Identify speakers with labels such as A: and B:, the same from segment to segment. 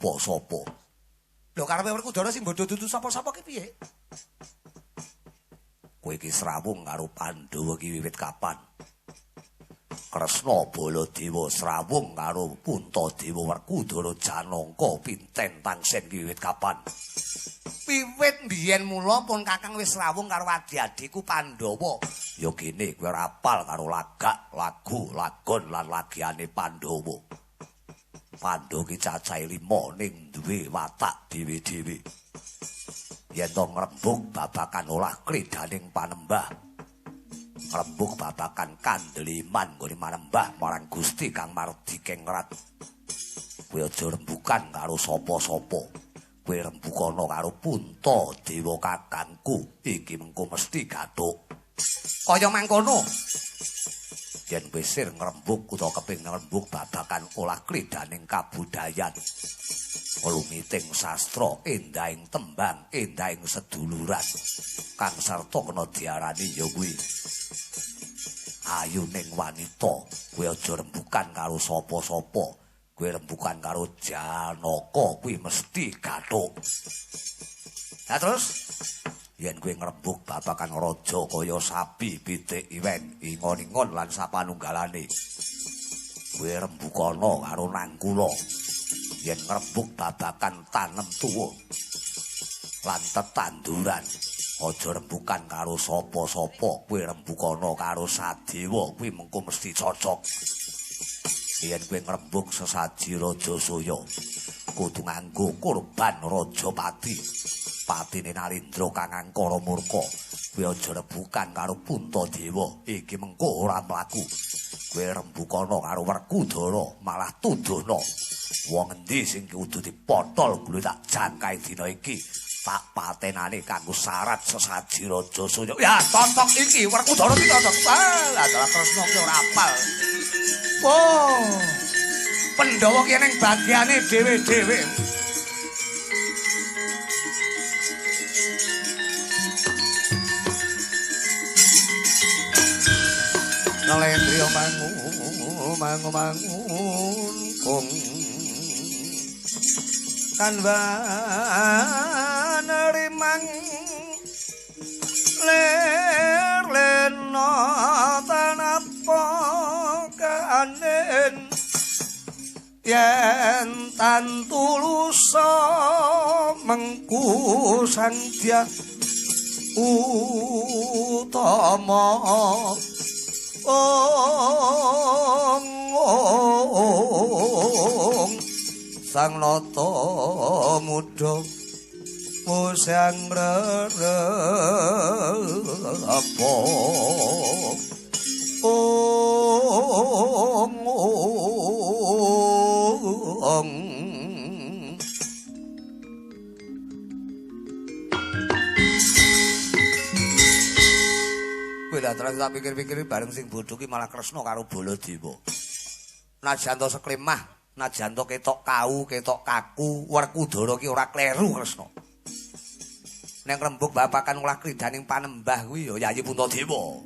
A: sapa-sapa. Lho karepe Werkudara sing bodho dudu sapa-sapa ki piye? Kowe iki srawung karo Pandhawa ki wiwit kapan? Kresna Baladewa srawung karo Puntadewa Werkudara Janaka Pinten Tangsen ki wiwit kapan? Wiwit mbiyen mula pun Kakang wis srawung karo adi-adiku Pandhawa. Ya kene kowe ora apal karo lagak, lagu, lagon lan lagiane Pandhawa. Pandhawa ki cacahe 5 ning duwe watak dhewe-dhewe. Yen to ngrembug babagan olah kredaning panembah. Ngrembug babagan kandeliman nggone manembah marang Gusti Kang Mardikengrat. Kowe aja rembugan karo sapa-sapa. Kowe rembugana karo Puntadewa kakangku, iki mengko mesti gathuk. Kaya mangkono. Yen kowe sir ngrembug utawa kepengin ngrembug babagan olah kredaning kabudayan, lumiting sastra, endahing tembang, endahing seduluran, kang sarta kena diarani ya kuwi ayuning wanita. Kowe aja rembugan karo sapa-sapa, kowe rembugan karo Janaka kuwi mesti gathuk. Lah terus yen kowe ngrembug babagan raja kaya sapi, pitik, iwen, ingon-ingon lan sapanunggalane, kowe rembugana karo Nangkula. Yen ngrembug babagan tanem tuwa lan tetanduran, aja rembugan karo sapa-sapa, kowe rembugana karo Sadewa kuwi mengko mesti cocok. Yen kowe ngrembug sesaji Raja Surya, kudu nganggo kurban Rajapati, patine Narendra kang angkara murka. Kowe aja rembugan karo Puntadewa, iki mengko ora mlaku. Kowe rembugana karo Werkudara, malah tuduhna wong endi sing kudu dipotol gulu tak jangkai dina iki, tak patenane kanggo syarat sesaji Raja Surya. Ya cocok iki Werkudara iki cocok. Ah, lah Kresna ki ora apal. Oh. Pandhawa ki ning bagiane dhewe-dhewe. Nalendriya mangu mangu mangun kung kanwan rimang ler lena tanapa kanen yen tan tulusa mengku sang Dyah Utama. Ong ong sang nata muda musang rerapa. Ong ong kowe lah terus tak pikir-pikir bareng sing bodho ki malah Kresna karo Baladewa. Najan to seklemah, najan to ketok kau, ketok kaku, Werkudara ki ora kleru Kresna. Nek rembug babagan olah kridaning panembah kuwi ya Yayi Puntadewa.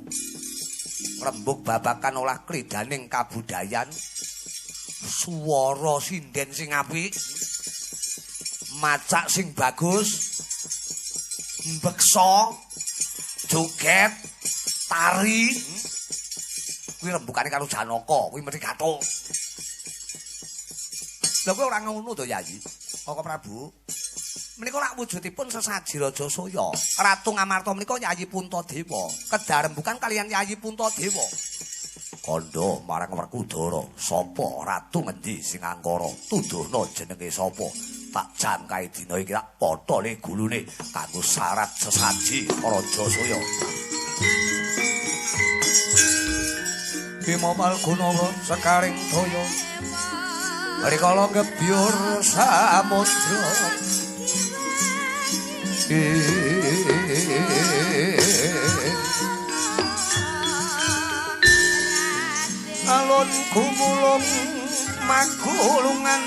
A: Rembug babagan olah kridaning kabudayan, swara sinden sing apik, macak sing bagus, mbeksa, joget, tari, kuwi rembugane karo Janaka, kuwi mesti gathuk. Lha kowe ora ngono to, Yayi? Koko Prabu. Menika lak wujudipun sesaji Raja Surya. Ratu Ngamarta menika Yayi Puntadewa. Kedah rembugan kaliyan Yayi Puntadewa. Kandha marang Werkudara, sapa ratu ngendi sing angkara? Tuduhna jenenge sapa? Tak jangkai dina iki tak pothole gulune kanggo syarat sesaji Raja Surya. Bima Palguna sekaring daya rikala ngebyur samudra. Alun gumulung magulungan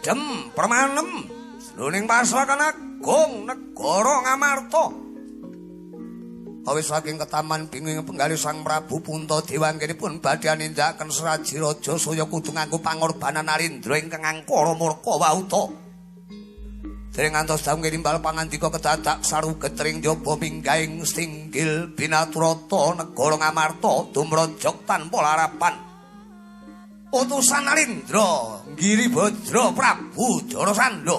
A: Adhem permanem jroning pasakan agung negara Ngamarta. Awit saking ketaman binging penggalih Sang Prabu Puntadewa anggenipun badhe nindakaken sraji raja saya kudu nganggo pangorbanan Narendra ingkang angkara murka wauta. Dereng ngantos dangu nimbal pangandika kedadak sarugetring jaba minggahing singgil binaturata negara Ngamarta dumrojok tanpa larapan. Utusan Narendra Giribadra Prabu Jarasandha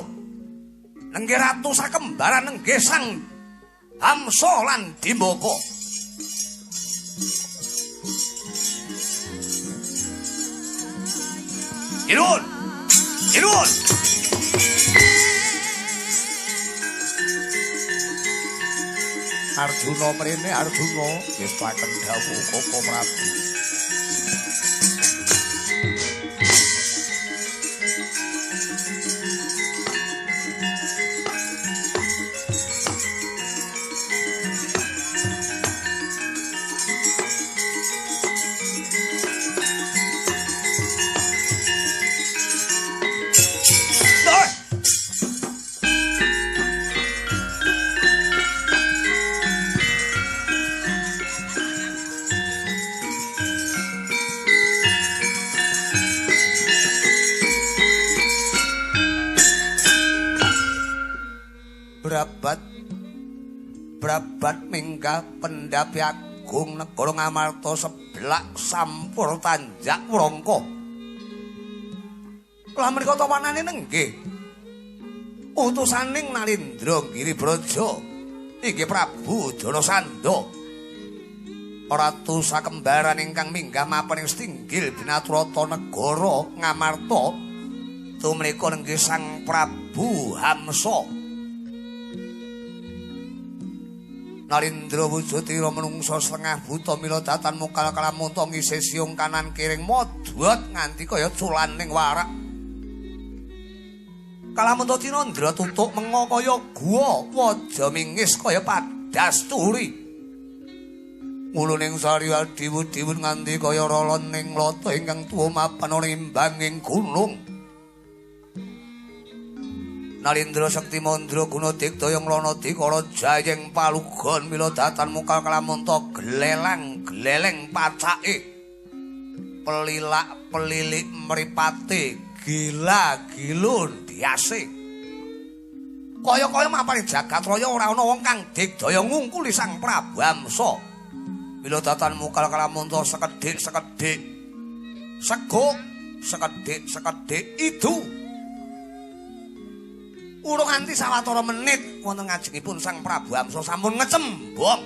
A: nenggih ratu sakembaran nenggih Sang Hamsa lan Dimbaka. Irun! Irun! Arjuna mrene Arjuna wis paken dawuh Koko Prabu. Brabat minggah pendhapi agung negara Ngamarta seblak sampur tanjak wrangka. Lah menika tawanane nenggih utusaning Narendra Giribraja inggih Prabu Jarasandha. Ratu sakembaran ingkang minggah mapan ing singgil binaturata negara Ngamarta tumrika nenggih Sang Prabu Hamsa. Narendra wujudira menungsa setengah buta mila datan mukal kalamunta ngisih siung kanan kiring modhot nganti kaya culaning warak. Kalamunta Cinandra tutuk menga kaya guwa, waja mingis kaya padas turi. Nguluning sari adiwud-diwud nganti kaya rolon ning lata ingkang tuwa mapan ana imbanging gunung. Narendra Sekti Mandra Guna Digdaya Nglana Dikara Jayeng Palugon mila datan mukal kalamunta glelang gleleng pacake pelilak pelilik mripate gila gilun biase kaya-kaya mapane jagat raya ora ana wong kang digdaya ngungkuli Sang Prabu Hamsa. Mila datan mukal kalamunta sekedhik-sekedhik seguk sekedhik-sekedhik idu. Urung nganti sawetara menit wonten ngajengipun Sang Prabu Hamsa sampun ngecembong.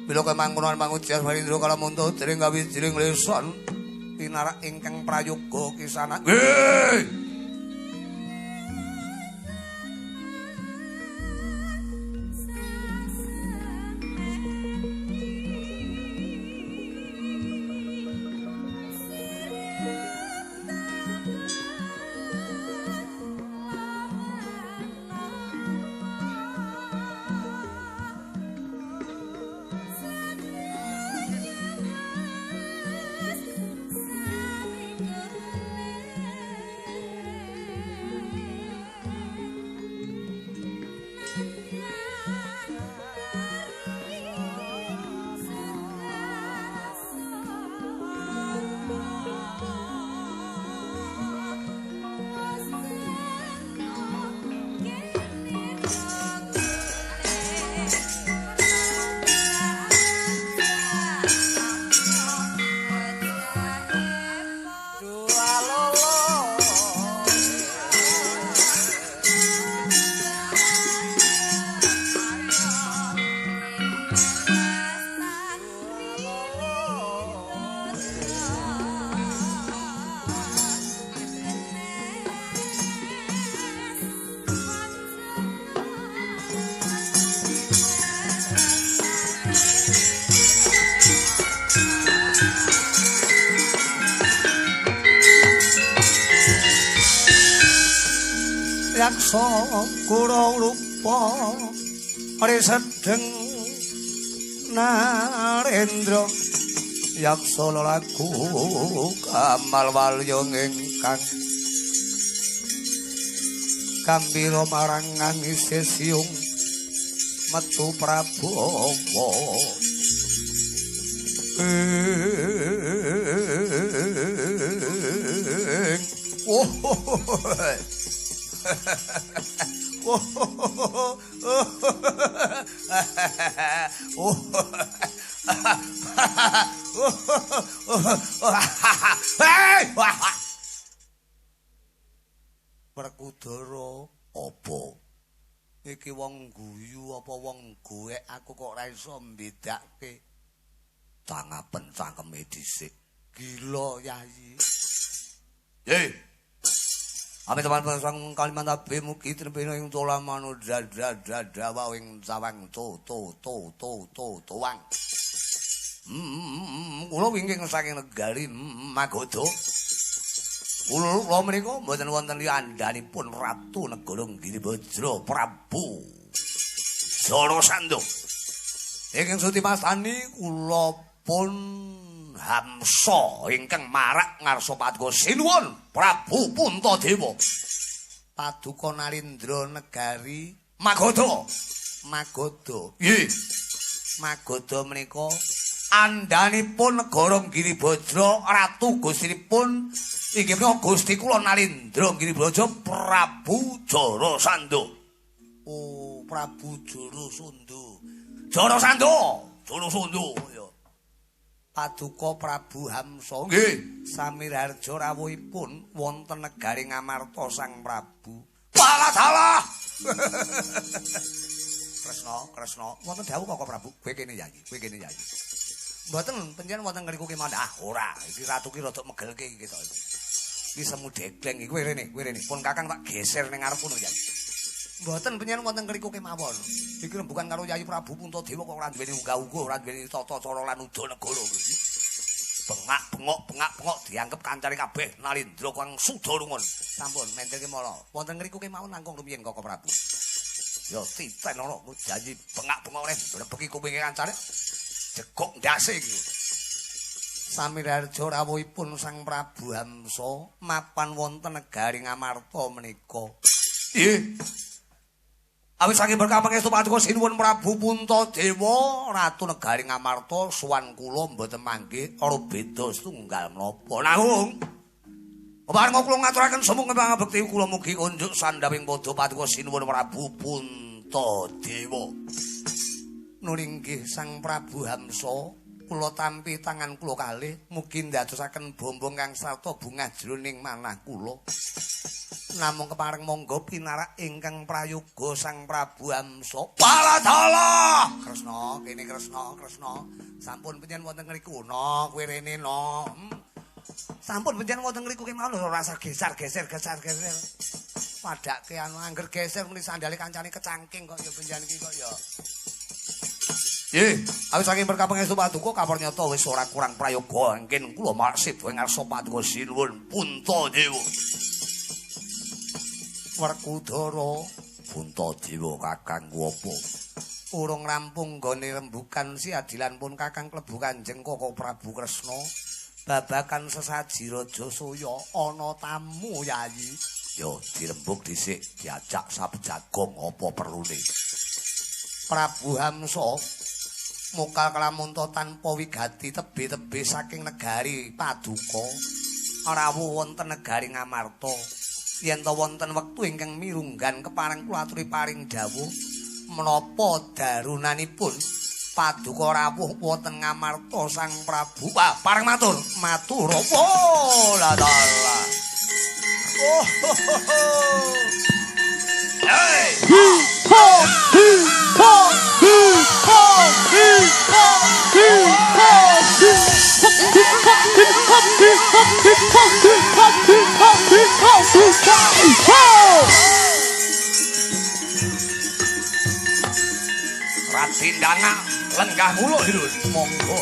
A: Mila kemangkono mangujas Narendra kalamunta dereng kawijiling lesan pinarak ingkang prayoga kisana. Nggih. Yaksa kura rupa risedeng Narendra yaksa lelaku kamal walya ingkang Kambira marang ngangise siung metu Prabawa. Werkudara apa? Iki wong guyu apa wong goek aku kok ora iso mbedakake. Tangapen cangkeme dhisik. Gila Yayi. Ye. Ame teman-teman sang Kalimantan B mugi trepena ing tolamanu dra-dra-dra ing sawang to to to to to towang. Kula wingking saking negari Magadha. Kula menika mboten wonten andhanipun Ratu Negara Giribajra Prabu Jarasandha. Ingkang suti mastani kula pun hamsa ingkang marak ngarsa paduka sinuwun Prabu Puntadewa. Paduka Narendra negari Magadha. Magadha. Nggih. Magadha menika andhanipun negara Giribajra Ratu Gustinipun inggih menika Gusti kula Narendra Giribajra Prabu Jarasandha. Oh, Prabu Jarasandha. Jarasandha, Jarasandha ya. Paduka Prabu Hamsa. Nggih. Samiraharja rawuhipun wonten negari Ngamarta Sang Prabu. Walah. Kresna, Kresna, wonten dawuh Koko Prabu, kowe kene Yayi, kowe kene Yayi. Mboten pancen wonten ngriku kemawon. Ah, ora, iki ratu ki rada megelke iki to. Iki semu degleng iki kowe rene, kowe rene. Pun Kakang tak geser ning ngarep kono Yayi. Mboten pancen wonten ngriku kemawon. Iki rembugan karo Yayi Prabu Puntadewa kok ora duweni unggah-ungguh, ora duweni tata cara lan udanegara iki. Bengak-bengok, bengak-bengok dianggep kancane kabeh Narendra kang suda rungun. Sampun mentelke mala. Wonten ngriku kemawon langkung rumiyin Koko Prabu. Ya titen ana janji bengak-bengok reh brebeki kupinge kancane. Jegok ndase iki. Samiraharja rawuhipun Sang Prabu Hamsa mapan wonten negari Ngamarta menika. Nggih. Awit saking berkah pangestu paduka sinuwun Prabu Puntadewa Ratu negari Ngamarta sowan kula mboten manggih ora beda setunggal menapa. Nanggung kepareng kula ngaturaken sumangga pangabekti kula mugi kunjuk sandhawing padha paduka sinuwun Prabu Puntadewa. Nuringgih Sang Prabu Hamsa kula tampi tangan kula kalih mugi ndadosaken bombong kang sarta bungah jroning manah kula. Namung kepareng monggo pinarak ingkang prayoga Sang Prabu Hamsa. Walah. Kresna, kene Kresna, Kresna. Sampun pancen wonten ngriku no, kowe rene no. Sampun pancen wonten ngriku kemawon ora usah geser-geser, geser-geser. Padake anu angger geser muni sandale kancane kecangking kok ya pancen iki kok ya. Nggih, awit saking berkah pangestu paduka kapor nyata wis ora kurang prayoga anggen kula maksih ing ngarsa paduka sinuwun Puntadewa. Werkudara Puntadewa kakangku apa? Urung rampung nggone rembugan si adilan pun kakang klebu Kanjeng Koko Prabu Kresna babakan sesaji Raja Suya ana tamu Yayi. Ya dirembug dhisik diajak sabjagong apa perlune. Prabu Hamsa mokal kalamunta tanpa wigati tebe-tebe saking negari Paduka rawuh wonten negari Ngamarta. Yen ta wonten wektu ingkang mirunggan kepareng kula aturi paring dawuh menapa darunanipun paduka rawuh wonten Ngamarta Sang Prabu. Ah, pareng matur, matur apa la dalah. Oh. Hey.
B: Hi ho hi ho hi ho hi ho hi ho hi ho.
A: Ratindanga lenggah kula lho monggo.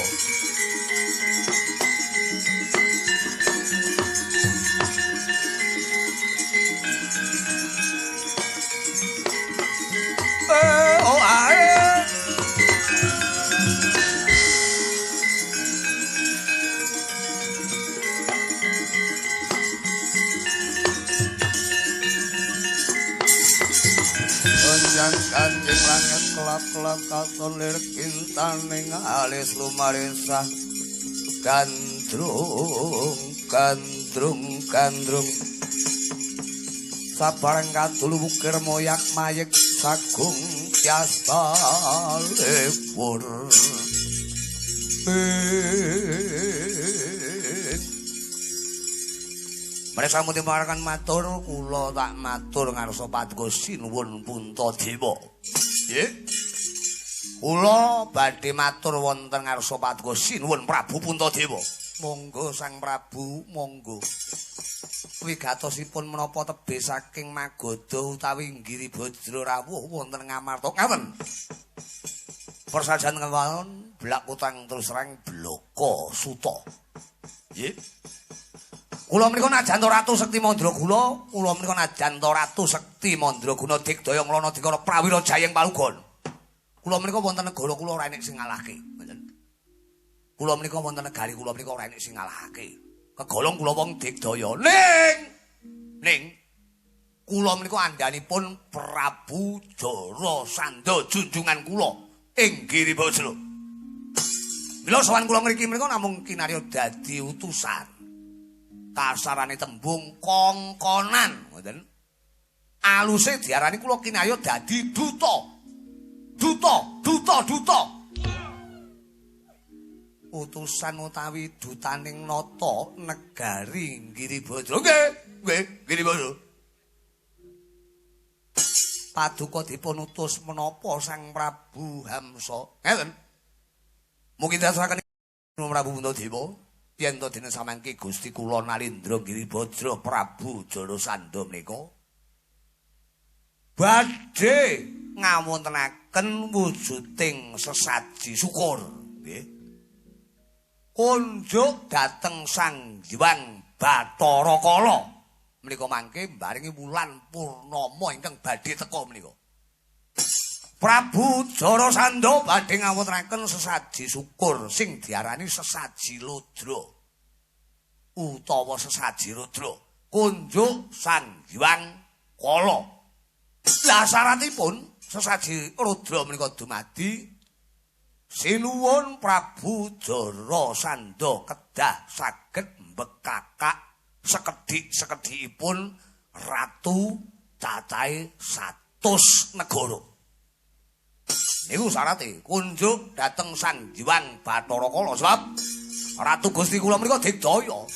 A: Oh ae. Gonjang ganjing langit kelap-kelap katon lir kintaning alis lumarisah gandrung gandrung gandrung sabareng kadul wukir moyak mayek sagung tiasta lebur. Mereka sampun dimarakan matur, kula tak matur ngarsa paduka sinuwun Puntadewa. Nggih. Kula badhe matur wonten ngarsa paduka sinuwun Prabu Puntadewa. Monggo Sang Prabu, monggo. Wigatosipun menapa tebih saking Magadha utawi Giribajra rawuh wonten Ngamarta. Ngaten. Persajan kemawon blak utang terus terang blaka suta. Nggih. Kula menika najan Ratu Sekti Mandraguna, kula menika najan Ratu Sekti Mandraguna Digdaya Nglana Dikara Prawira Jayeng Palugon. Kula menika wonten negara kula ora enek sing ngalahke. Kula menika wonten negari kula menika ora enek sing ngalahake. Kegolong kula wong Digdaya. Ning ning kula menika andhanipun Prabu Jarasandha junjungan kula ing Giribajra. Mila sowan kula ngriki menika namung kinarya dadi utusan. Kasarane tembung kongkonan, ngoten. Aluse diarani kula kinarya dadi duta. Duta, duta, duta. Utusan utawi dutaning nata negari Giribajra. Nggih, nggih, Giribajra. Paduka dipun utus menapa Sang Prabu Hamsa? Ngeten. Mugi dasaraken Prabu Puntadewa yen to dene samangke Gusti kula Nalindra Giribajra Prabu Jarasandha menika badhe ngawontenaken wujuding sesaji syukur, nggih. Kunjuk dhateng Sang Hyang Bathara Kala menika mangke mbaringi wulan purnama ingkang badhe teka menika. Prabu Jarasandha badhe ngawontenaken sesaji syukur sing diarani sesaji ludra utawa sesaji rudra kunjuk Sang Hyang Kala. Lah syaratipun sesaji rudra menika dumadi sinuwun Prabu Jarasandha kedah saged mbekakak sekedhik-sekedhikipun ratu cacahe 100 negara. Niku syarate kunjuk dhateng Sang Hyang Bathara Kala sebab Ratu Gusti kula menika digdaya.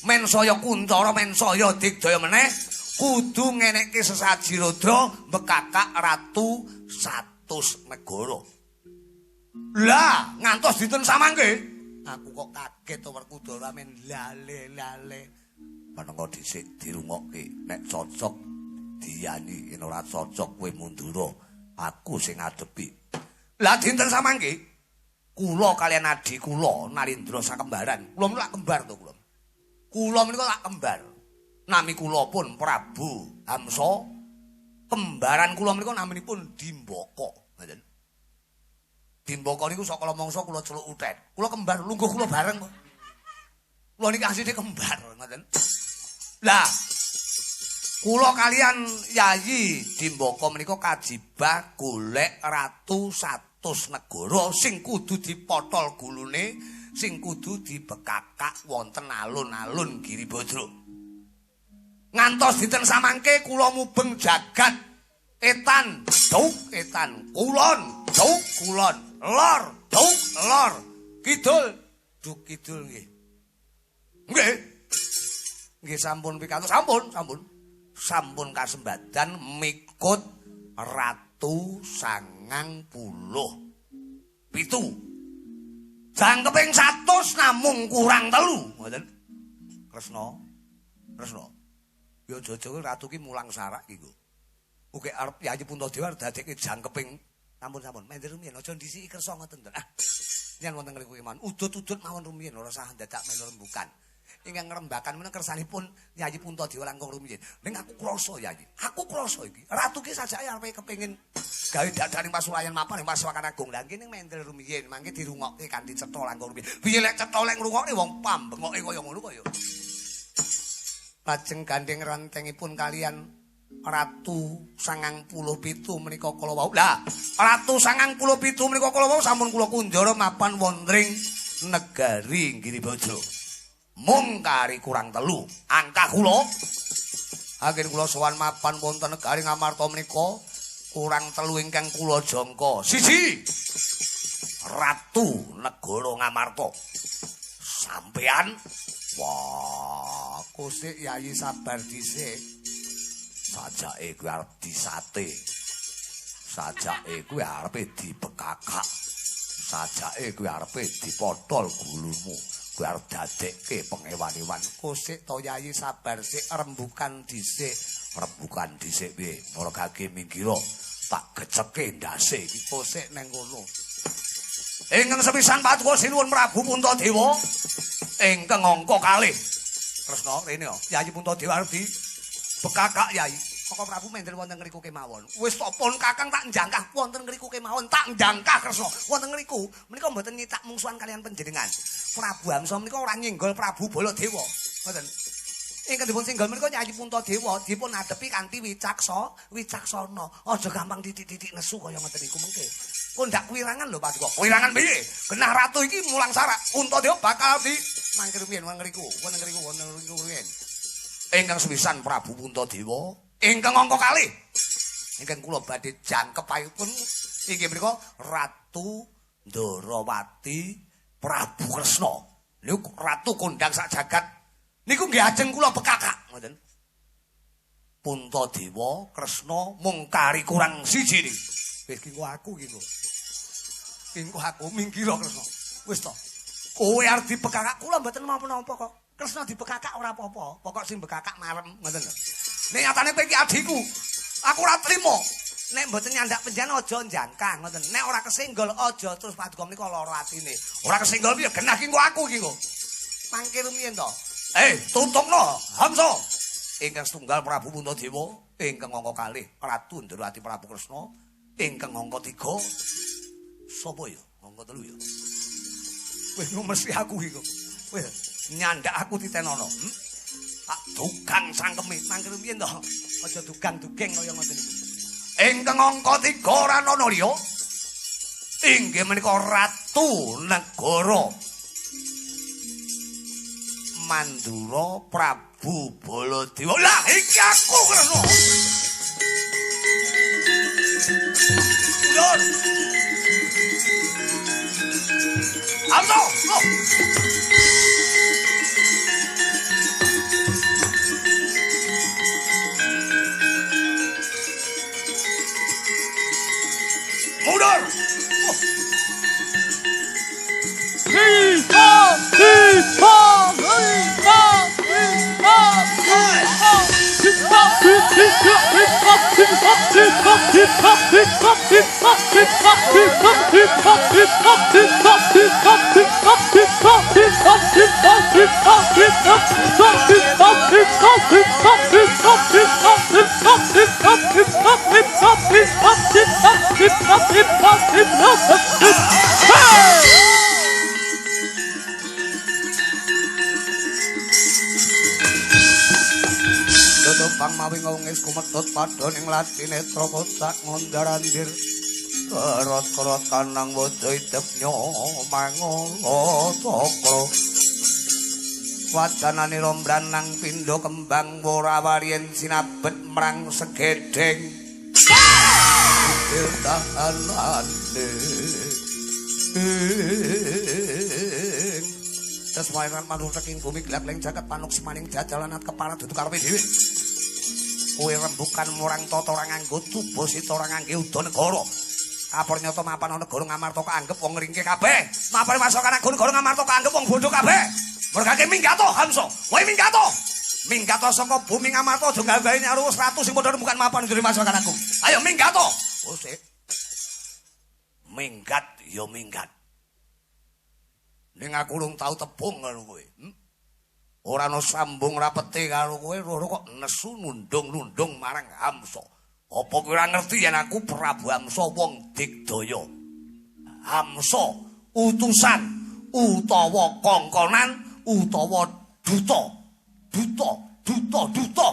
A: Men saya kuncara men saya digdaya meneh kudu ngenekke sesaji rudra mbekakak ratu 100 negara. Lah ngantos dinten samangke aku kok kaget to Werkudara men lale-lale. Menengo dhisik dirungokke nek cocok diyani yen ora cocok kowe mundura. Aku sing ngadepi. Lah dinten samangke kula kalian adhi kula Nalindra sakembaran. Kula menika kembar to kula. Kula menika lak kembar. Nami kula pun Prabu Hamsa. Kembaran kula menika naminipun Dimbaka. Ngoten. Dimbaka niku saka mangsa kula celuk utet. Kula kembar lungguh kula bareng kok. Kula niki asline kembar ngoten. Lah kula kalian Yayi Dimbaka menika kajibah golek ratu 100 negara sing kudu dipotol gulune, sing kudu dibekakak wonten alun-alun Giribajra. Ngantos dinten samangke kula mubeng jagat etan, duk etan, kulon, duk kulon, lor, duk lor, kidul, duk kidul nggih. Nggih. Nggih sampun pikantuk, sampun, sampun. Sampun kasembadan mikut ratu 97. Jangkeping 100 namung kurang 3, ngoten. Kresna. Kresna. Ya aja-aja ratu ki mulang sarak ki nggo. Ugi arep Yayi Puntadewa dadekke jangkeping sampun-sampun mender rumiyin aja ndisiki kersa ngoten to. Ah. Yen wonten ngriku mawon udut-udut mawon rumiyin ora usah dadak melu rembukan. Ingkang ngrembakan menika kersanipun Yayi Puntadewa langkung rumiyin. Ning aku krasa Yayi, aku krasa iki. Ratu ki sajake arepe kepengin gawe dadaning pasulayan mapan ing Pasuwakan Agung. Lah kene mendel rumiyin, mangke dirungokke kanthi cetha langkung rumiyin. Piye lek cetha lek ngrungokke wong pambengoke kaya ngono kaya. Lajeng gandeng rentengipun kalian Ratu 97 menika kala wau. Lah, Ratu 97 menika kala wau sampun kula kunjara mapan wonten negari Giribaja. Mung kari kurang telu angka kula. Anggen kula sowan mapan wonten negari Ngamarta menika kurang telu ingkang kula jangka. Siji, Ratu Negara Ngamarta. Sampean wah,
B: kosik Yayi sabar dhisik.
A: Sajake kuwi arep disate. Sajake kuwi arepe dibekakak. Sajake kuwi arepe dipotol gulumu. Kuwi arep dadekke pengewan-ewan.
B: Kosik to Yayi sabar sik, rembukan dhisik.
A: Rembukan dhisik piye? Ora gage minggiro. Tak geceke ndase iki
B: kosik nang kono.
A: Ingkang sepisan paduka sinuwun Prabu Puntadewa ingkang angka kalih.
B: Kresna rene Yayi Puntadewa arep dibekakak Yayi. Maka Prabu mendel wonten ngriku kemawon. Wis to pun Kakang tak njangkah wonten ngriku kemawon, tak njangkah Kresna wonten ngriku. Menika mboten nyitak mungsuhan kalian panjenengan. Prabu Hamsa menika ora nyenggol Prabu Baladewa. Mboten. Ingkang dipun senggol menika Yayi Puntadewa dipun adepi kanthi wicaksana. Aja gampang titik-titik nesu kaya ngoten niku mengke. Kondak kuwirangan lho paduka.
A: Kuwirangan piye? Genah ratu iki mulang sarak. Puntadewa bakal di
B: mangke rumiyin wonten ngriku, wonten ngriku, wonten ngriku rumiyin.
A: Ingkang sepisan Prabu Puntadewa ingkang angka kalih.
B: Ingkang kula badhe jangkepipun inggih menika Ratu Ndarawati
A: Prabu Kresna. Niku ratu kondang sak jagat. Niku nggih ajeng kula bekakak ngoten. Puntadewa Kresna mung kari kurang siji niki.
B: Wis ki aku ki. Ki aku minggir Kresna. Wis to.
A: Kowe arep dibekakak
B: kula mboten napa-napa kok. Kresna dibekakak ora apa-apa. Pokok sing bekakak marem ngoten lho.
A: Nek nyatane kowe iki adhiku. Aku ora trima.
B: Nek mboten nyandak panjenengan aja njangkah ngoten. Nek ora kesenggol aja terus paduka menika lara atine.
A: Ora kesenggol piye genah ki engko aku ki engko.
B: Mangke rumiyin to.
A: Tutukno Hamsa. Ingkang setunggal Prabu Puntadewa, ingkang angka kalih Ratu Ndarawati Prabu Kresna, ingkang angka 3 sapa ya? Angka 3 ya.
B: Wis mesti aku iki. Wis
A: nyandak aku titenono. Tak dugang sangkeme.
B: Mangke rumiyin to. Aja dugang-dugeng kaya ngoten iki.
A: Ingkang angka 3 ora ana liya. Inggih menika Ratu Negara Mandura Prabu Baladewa. Lah iki aku Kresna. Mundur. Amno. Mundur.
B: Hi-ha, hi-ha, hi-ha, hi-ha, hi-ha. Bang mawi ngongis kumedhot padha ning lati netra kocak ngondar-andir kerot-kerot kanang waja idep nyo mangala cakra wajanane rombran nang pindha kembang ora warien sinabet mrang segedheng tahanane. Sesmairan manuk saking bumi gelap ling jagat panuk semaning jajalan kepala dudu karepe dhewe. Kowe rembukan murang tata ora nganggo tuba sita ora ngangge uda negara. Kapur nyata mapan ana negara Ngamarta kaanggep wong ngringke kabeh. Mapan masokan agung negara Ngamarta kaanggep wong bodho kabeh. Mergake minggato Hamsa. Kowe minggato. Minggato saka bumi Ngamarta aja gawe nyaru 100 sing padha rembukan mapan njure masokan agung. Ayo minggato. Oh sik. Minggat ya minggat. Ning aku urung tau tebung karo kowe. Ora ana sambung rapete karo kowe, loro kok nesu nundung-nundung marang Hamsa. Apa kowe ora ngerti yen aku Prabu Hamsa wong digdaya? Hamsa utusan utawa kongkonan utawa duta. Duta, duta, duta.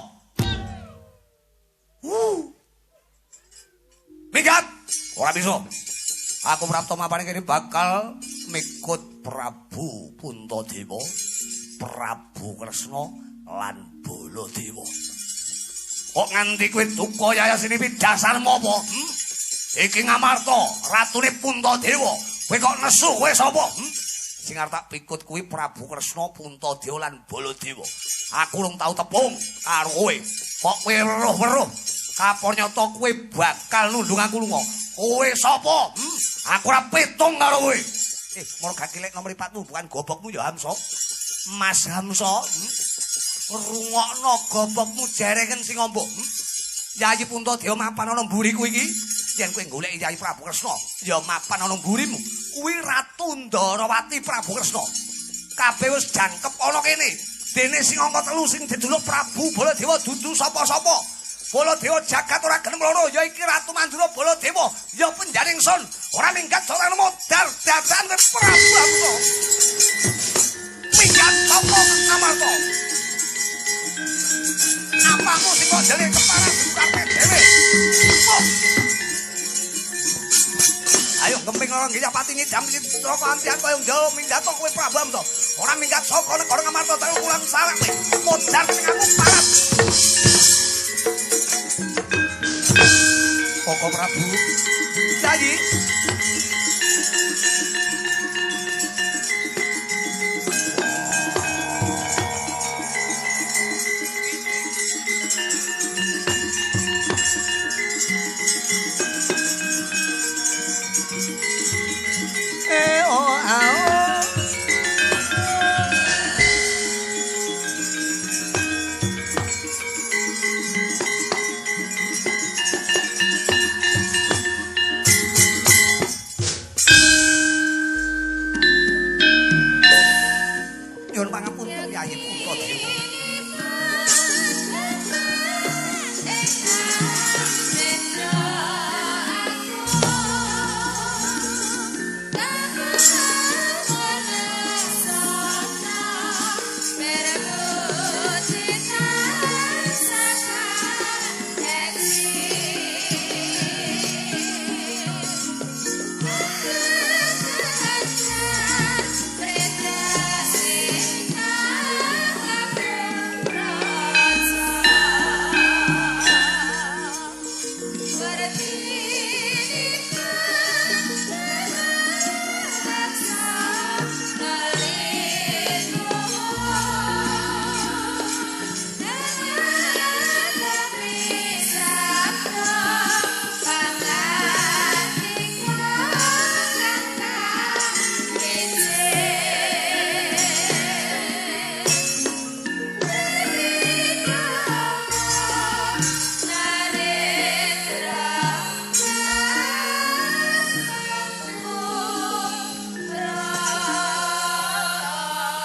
A: Ora bisa. Aku prapta mapane kene bakal mikut Prabu Puntadewa, Prabu Kresna lan Baladewa. Kok nganti kowe duka yayasini dasarmu apa? Iki Ngamarta, ratune Puntadewa. Kowe kok nesu kowe sapa? Sing arep tak pikut kuwi Prabu Kresna, Puntadewa lan Baladewa. Aku rung tau tepung karo kowe. Kok kowe weruh-weruh kapor nyata kowe bakal nundung aku lunga. Kowe sapa? Aku ora pitung karo kowe. Moro gak kilek nomor 4 bukan gobokmu ya Hamsa. Mas Hamsa, rungokno gobokmu jereken sing ombo. Yayi Puntadewa mapan ana mburiku iki. Yen kowe goleki Yayi Prabu Kresna, ya mapan ana mburimu. Kuwi Ratu Ndarawati Prabu Kresna. Kabeh wis jangkep ana kene. Dene sing angka 3 sing dijuluk Prabu Baladewa dudu sapa-sapa. Baladewa jagat ora gelem loro ya iki Ratu Mandura Baladewa ya penjaring sun ora minggat ora modar dadan Prabu Hamsa. Minggat saka Ngamarta. Apamu sing kok ndelik kepala karepe dhewe. Ayo gemping loro nggih pati nyidam sitra ampian kaya njalo minggat kowe Prabu Hamsa. Ora minggat saka negara Ngamarta terus ulang salah kowe. Modar sing aku parah. Koko Prabu Yayi. Nyuwun pangapunten Yayi Puntadewa.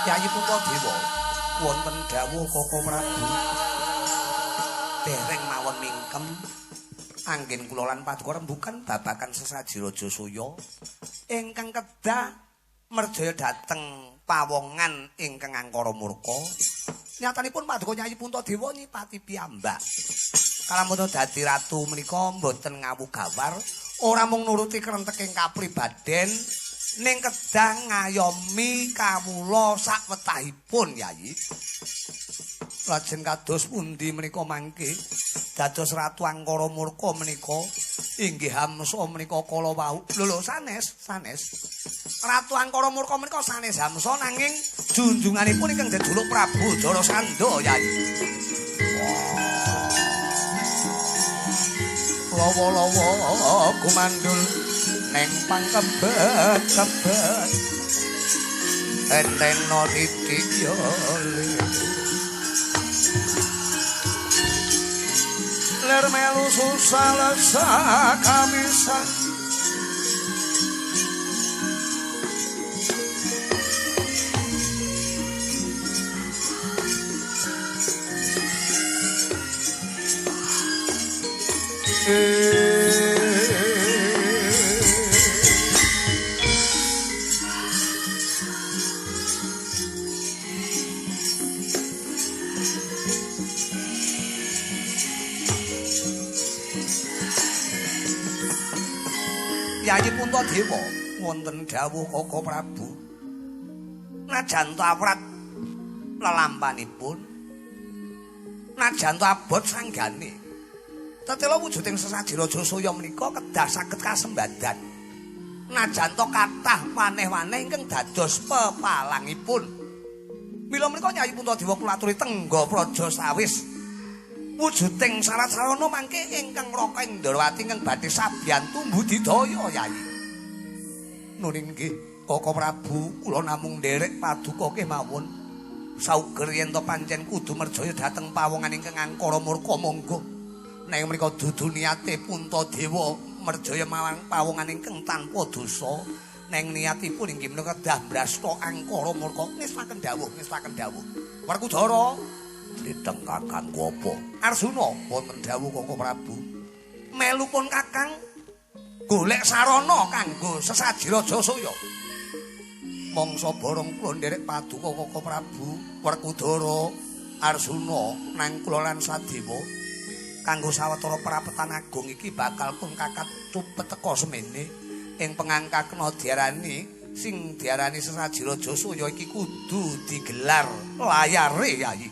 A: Yayi Puntadewa wonten dawuh Koko Prabu. Dereng mawon mingkem anggen kula lan paduka rembugan babagan sesaji Raja Suya ingkang kedah merjaya dhateng pawongan ingkang angkara murka. Nyatanipun paduka Yayi Puntadewa nyipati piyambak. Kalamun dadi ratu menika mboten ngawu gawar, ora mung nuruti krenteking kapribaden ning kedah ngayomi kawula sakwetahipun Yayi. Lajeng kados pundi menika mangke dados ratu angkara murka menika inggih Hamsa menika kala wau. Lho lho sanes, sanes. Ratu angkara murka menika sanes Hamsa nanging junjunganipun ingkang jejuluk Prabu Jarasandha Yayi. Lawa-lawa kumandul neng pangkebet-kebet enteno titik yole ler melu susah lesa kamisan
B: Yayi Puntadewa wonten dawuh Kaka Prabu. Najan to awrat lelampanipun, najan to abot sanggane, tetela wujuding sesaji Raja Surya menika kedah saged kasembadan. Najan to kathah waneh-waneh ingkang dados pepalangipun. Mila menika Nyai Puntadewa kula aturi tengga praja sawis. Wujuding syarat sarana mangke ingkang Raka Indrawati ingkang badhe sabiyantu mbudidaya Yai. Nun inggih Kaka Prabu, kula namung nderek paduka kemawon. Sauger yen to pancen kudu merjaya dhateng pawongan ingkang angkara murka monggo. Nanging menika dudu niate Puntadewa merjaya marang pawongan ingkang tanpa dosa. Neng niatipun inggih menika kedah mbrasta angkara murka. Ngestaken dawuh, ngestaken dawuh. Werkudara
A: diteng kakangku apa?
B: Arsuna wonten dawuh Kaka Prabu. Melupun kakang golek sarana kanggo sesaji Raja Surya. Mangsa borong kula nderek paduka Kaka Prabu, Werkudara, Arsuna nang kula lan Sadewa kanggo sawetara prapetan agung iki bakal pun kakat cupet teka semene ing pengangkakna diarani sing diarani sesaji Raja Surya iki kudu digelar layare Yai.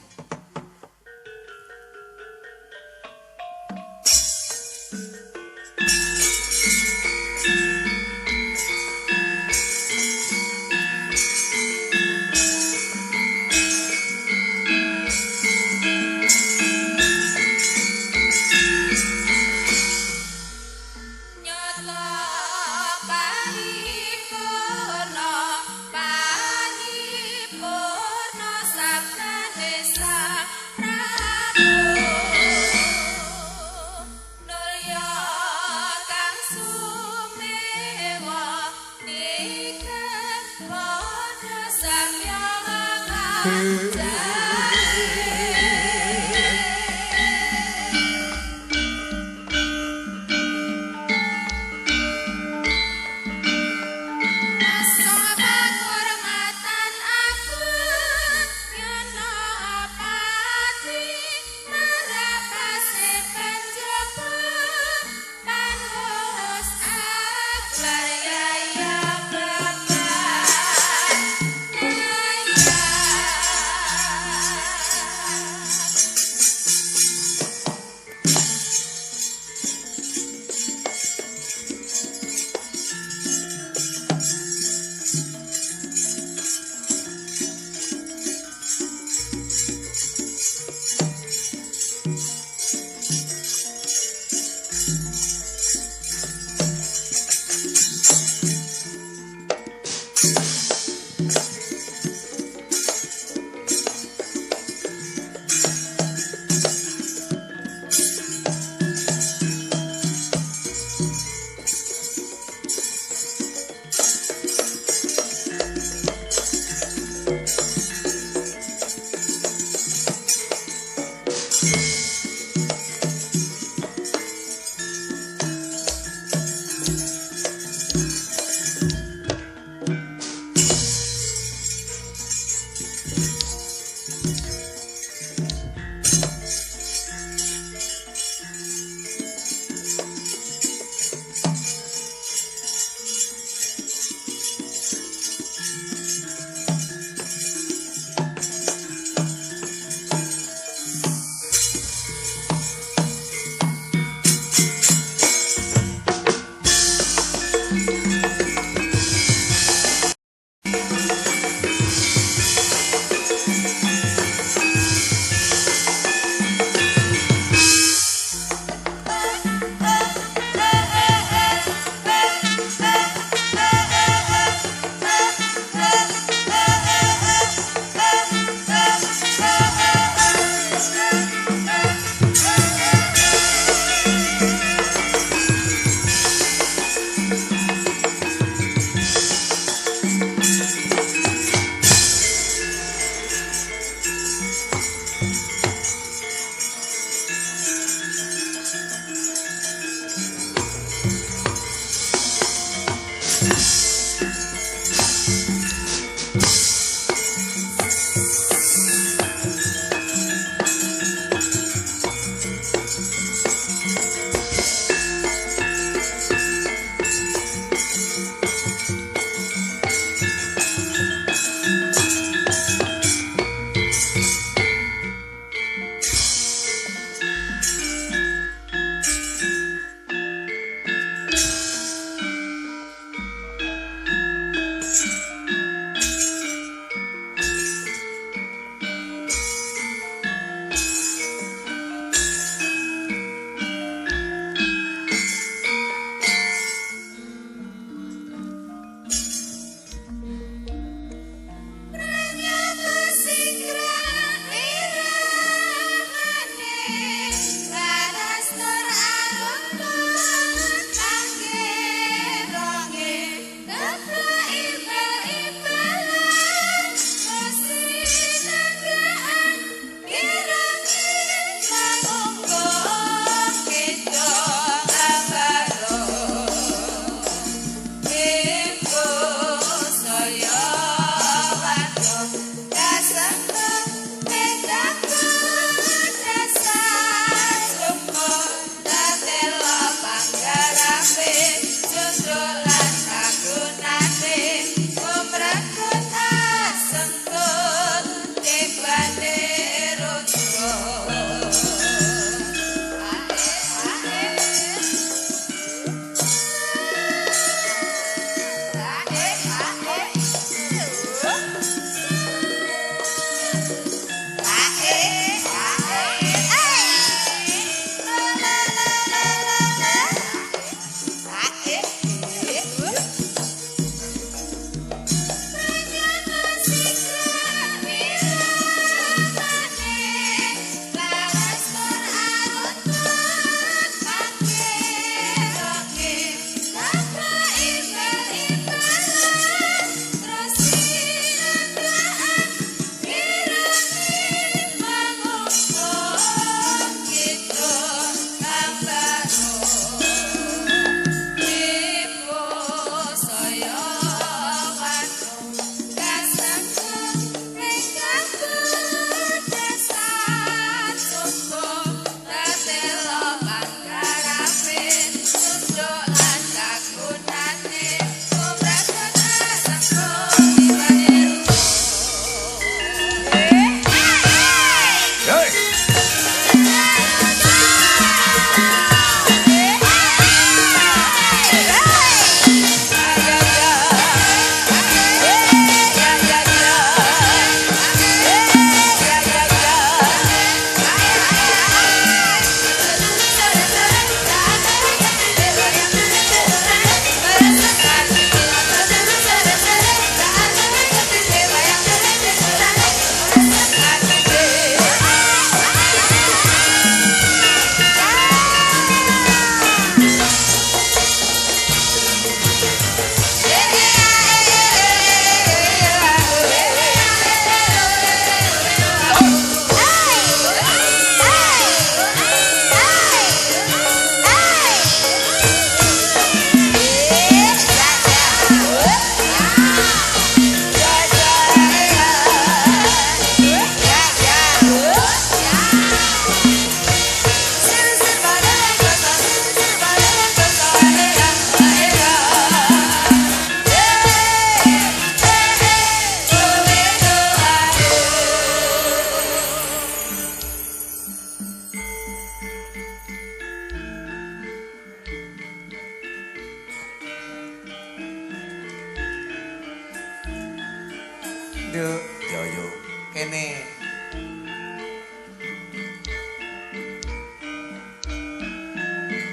B: Nduk.
A: Yo yo.
B: Kene.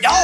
B: Yo.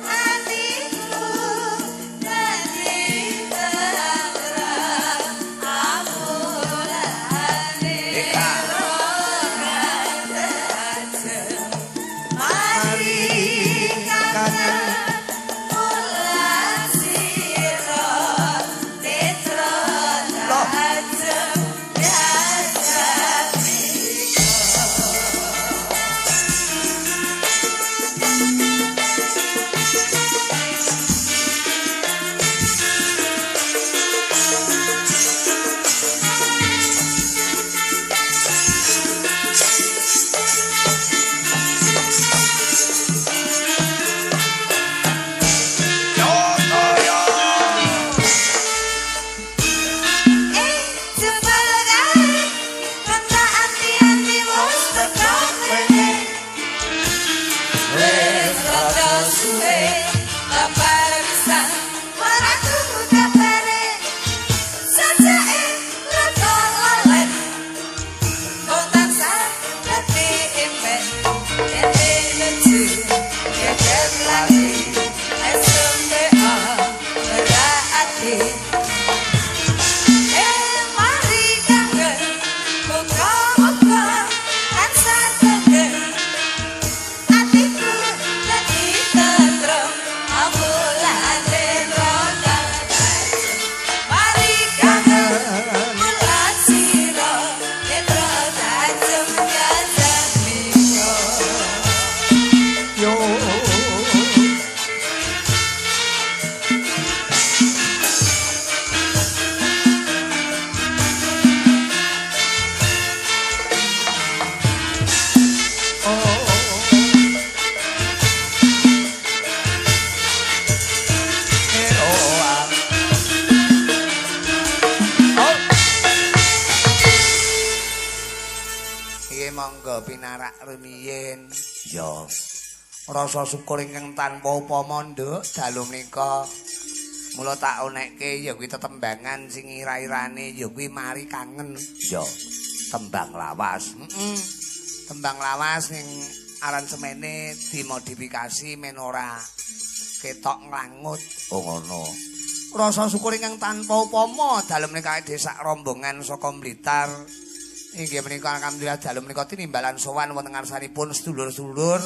C: Atiku dadi
B: ya pinarak rumiyin.
A: Ya.
B: Rasa syukur ingkang tanpa upama, Nduk, dalu menika. Mula tak onekke ya kuwi tetembangan sing ira-irane ya kuwi mari kangen.
A: Ya. Tembang lawas.
B: Heeh. Tembang lawas ning aransemene dimodifikasi men ora ketok nglangut.
A: Oh ngono.
B: Rasa syukur ingkang tanpa upama dalu menika desa rombongan saka Blitar. Inggih menika alhamdulillah dalu menika tinimbalan sowan wonten ngarsanipun sedulur-sedulur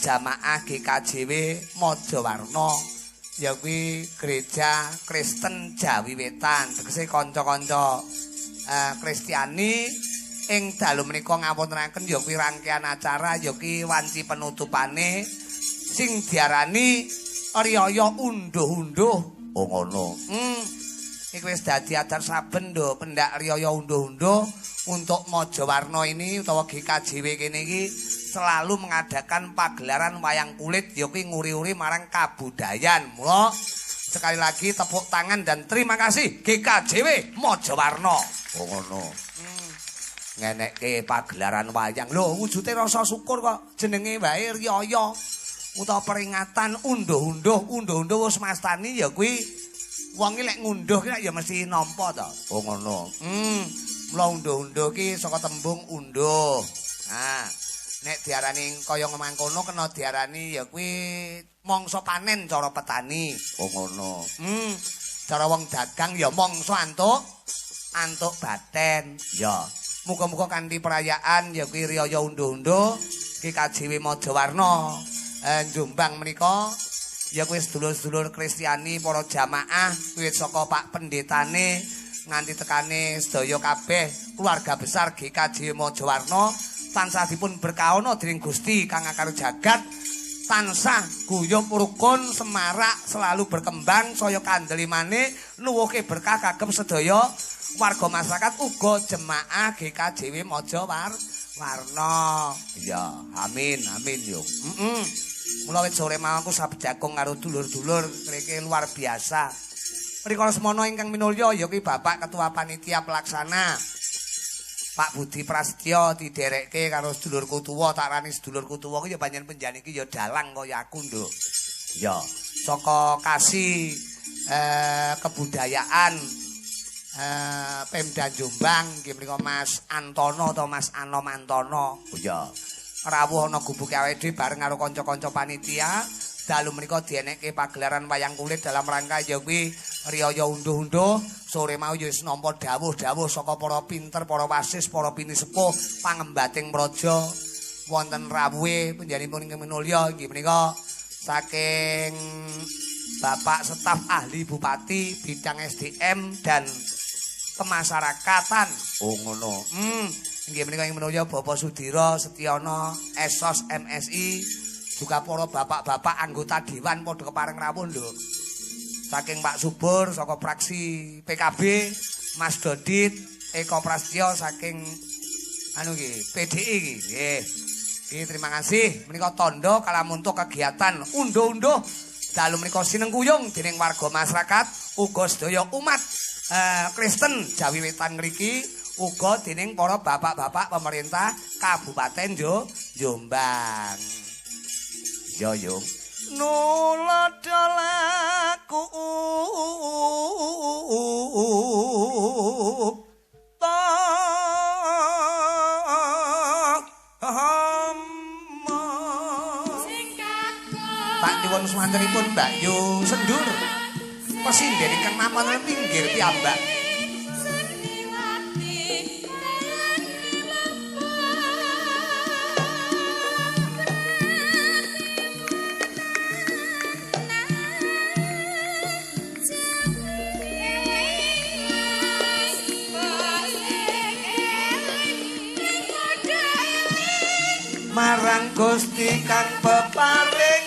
B: jamaah GKJW Mojowarno. Ya kuwi gereja Kristen Jawi Wetan, tegese kanca-kanca Kristiani ing dalu menika ngawontenaken ya kuwi rangkaian acara ya kuwi wanci penutupane sing diarani riyaya unduh-unduh.
A: Oh ngono.
B: Iki wis dadi adat saben lho pendak riyaya unduh-unduh untuk Mojowarno ini utawa GKJW kene iki selalu mengadakan pagelaran wayang kulit ya kuwi nguri-uri marang kabudayan. Mula sekali lagi tepuk tangan dan terima kasih GKJW Mojowarno.
A: Oh ngono.
B: Ngenekke pagelaran wayang. Lho wujude rasa syukur kok jenenge wae riyaya utawa peringatan unduh-unduh, unduh-unduh wis mastani ya kuwi wong iki lek ngunduh ki ya mesti nampa to.
A: Oh ngono.
B: Mula unduh-unduh ki saka tembung unduh. Nah, nek diarani kaya mangkono kena diarani ya kuwi mangsa panen cara petani.
A: Oh ngono.
B: Cara wong dagang ya mangsa antuk antuk baten.
A: Ya.
B: Muga-muga kanthi perayaan ya kuwi riyaya unduh-unduh GKJW Mojowarno Jombang menika ya kuwi sedulur-sedulur Kristiani para jamaah wiwit saka Pak Pendetane nganti tekane sedaya kabeh keluarga besar GKJW Mojowarno tansah dipun berkahana dening Gusti kang akar jagat, tansah guyub rukun semarak selalu berkembang saya kandel imane nuwuhke berkah kagem sedaya warga masyarakat uga jemaah GKJW Mojowarno.
A: Ya, amin amin yo.
B: Mula wit sore mau aku sabjakung karo dulur-dulur mriki luar biasa. Rikala semono ingkang minulya ya kuwi Bapak Ketua Panitia Pelaksana Pak Budi Prasetyo diderekke karo sedulurku tuwa, tak rani sedulurku tuwa ki ya pancen penjane iki ya dalang kaya aku, Nduk.
A: Ya,
B: saka kasi kebudayaan Pemda Jombang nggih menika Mas Antono atau Mas Anom Antono.
A: Oh ya.
B: Rawuh ana gubuke awake dhewe bareng karo kanca-kanca panitia. Dalu menika dienekke pagelaran wayang kulit dalam rangka ya kuwi riyaya unduh-unduh. Sore mau ya wis nampa dawuh-dawuh saka para pinter, para wasis, para pinisepuh pangembating praja. Wonten rawuhe panjenenganipun ingkang minulya inggih menika saking Bapak Staf Ahli Bupati bidang SDM dan Kemasyarakatan.
A: Oh ngono.
B: Inggih menika ing minulya Bapak Sudiro Setiono Esos MSI, juga para bapak-bapak anggota dewan padha kepareng rawuh lho. Saking Pak Subur saka fraksi PKB, Mas Dodit Eko Prasetyo saking anu nggih PDI iki. Nggih. Iki terima kasih menika tandha kalamuntuk kegiatan unduh-unduh dalu menika sinengkuyung dening warga masyarakat uga sedaya umat Kristen Jawi Wetan ngriki uga dening para bapak-bapak pemerintah Kabupaten Jombang.
A: Ya yo.
B: Nuladha laku Tak nyuwun suwantenipun Mbak Yu Sendur. Pesinden ingkang mapan pinggir piyambak. Marang Gusti kang peparing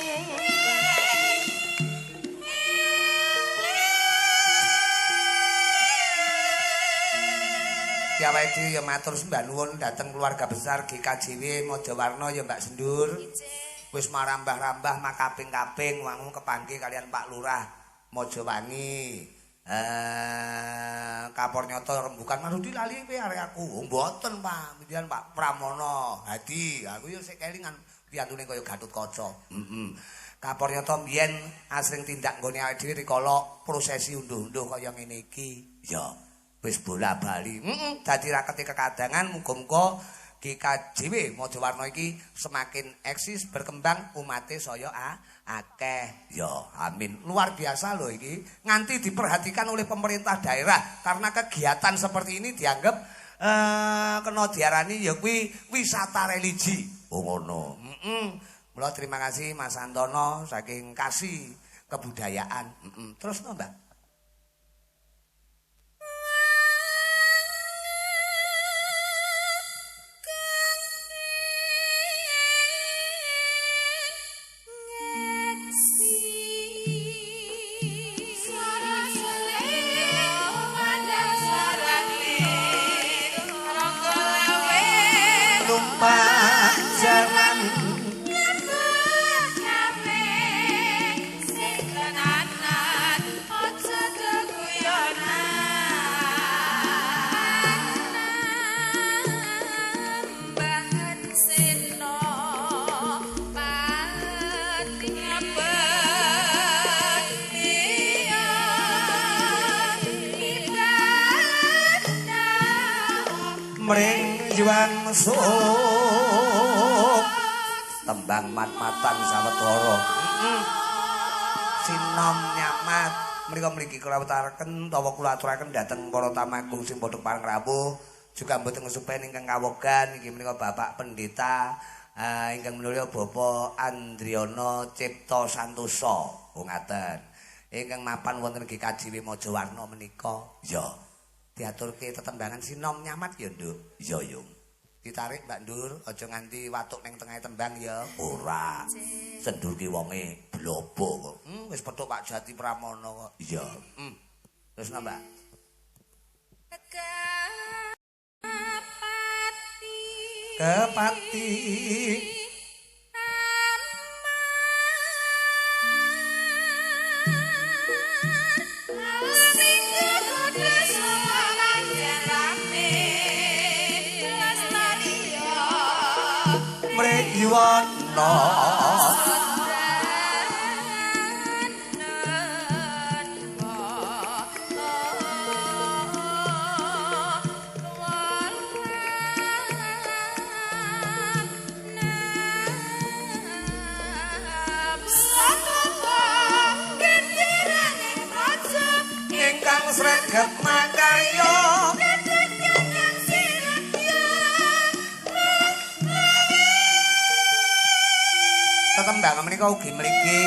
B: ya awake dhewe ya matur sembah nuwun dhateng keluarga besar GKJW Mojowarno ya Mbak Sendur. Wis marambah-rambah makaping-kaping wangun kepanggih kalian Pak Lurah Mojowangi. Kapor nyoto rembukan Marudi lali kowe arek aku. Oh, mboten, Pak. Mbiyen Pak Pramono Hadi, aku yo sik kelingan piyantune kaya Gatotkaca. Heeh. Kapor nyoto mbiyen asring tindak nggone awake dhewe rikala prosesi unduh-unduh kaya ngene iki. Ya, wis bola-bali. Heeh, dadi rakete kekadangan muga-muga GKJW Mojowarno iki semakin eksis, berkembang, umate saya akeh. Ya, amin. Luar biasa loh iki. Nganti diperhatikan oleh pemerintah daerah karena kegiatan seperti ini dianggap kena diarani ya kuwi wisata religi. Oh ngono. Heeh. Mula terima kasih Mas Antono saking Kasih Kebudayaan. Heeh. Terus no, Mbak. Sok tembang mat-matan sawetara. Sinom nyamat menika mriki kula wetaraken utawa kula aturaken dhateng para tamagung sing padha pareng rawuh, juga mboten ngesupen ingkang kawogan inggih menika Bapak Pendeta ingkang minulya Bapak Andriana Cipta Santosa. Oh ngaten. Ingkang mapan wonten GKJW Mojowarno menika. Ya. Diaturke tetembangan sinom nyamat ya, Nduk. Iya, Yung. Ditarik Mbak Ndur, aja nganti watuk ning tengah tembang ya. Ora. Sendur ki wonge blobo kok. Wis petuk Pak Jati Pramono kok. Iya. Terus napa, Mbak? Kepati. Mriyana ingkang sregep makarya. Tetembang menika ugi mriki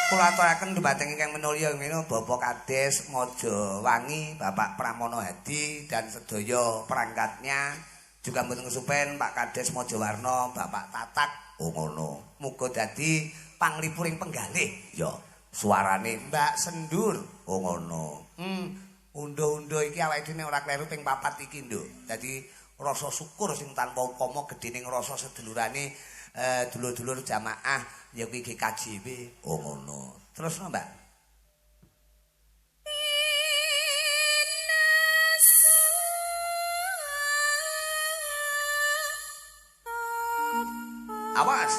B: kula aturaken dhumateng ingkang minulya ngene Bapak Kades Mojowangi, Bapak Pramono Hadi dan sedaya perangkatnya, juga mboten kesupen Pak Kades Mojowarno, Bapak Tatak. Oh ngono. Muga dadi panglipuring penggalih. Ya, suarane Mbak Sendur. Oh ngono. Unduh-unduh iki awake dhewe ora kleru ping 4 iki, Nduk. Dadi rasa syukur sing tanpa upama gedhening rasa sedulurane dulur-dulur jamaah ya kuwi GKJW. Oh ngono. Terus no, Mbak. Awas.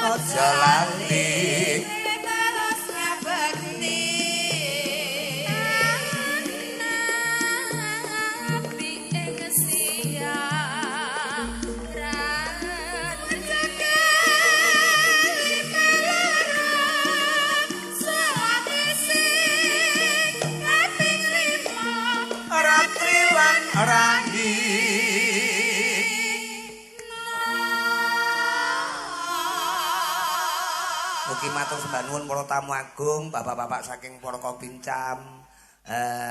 B: Aja lali
C: terus ngabekti nabi ing siang
B: ratri lan rahi. Mugi matur sembah nuwun para tamu agung, bapak-bapak saking para Kopincam,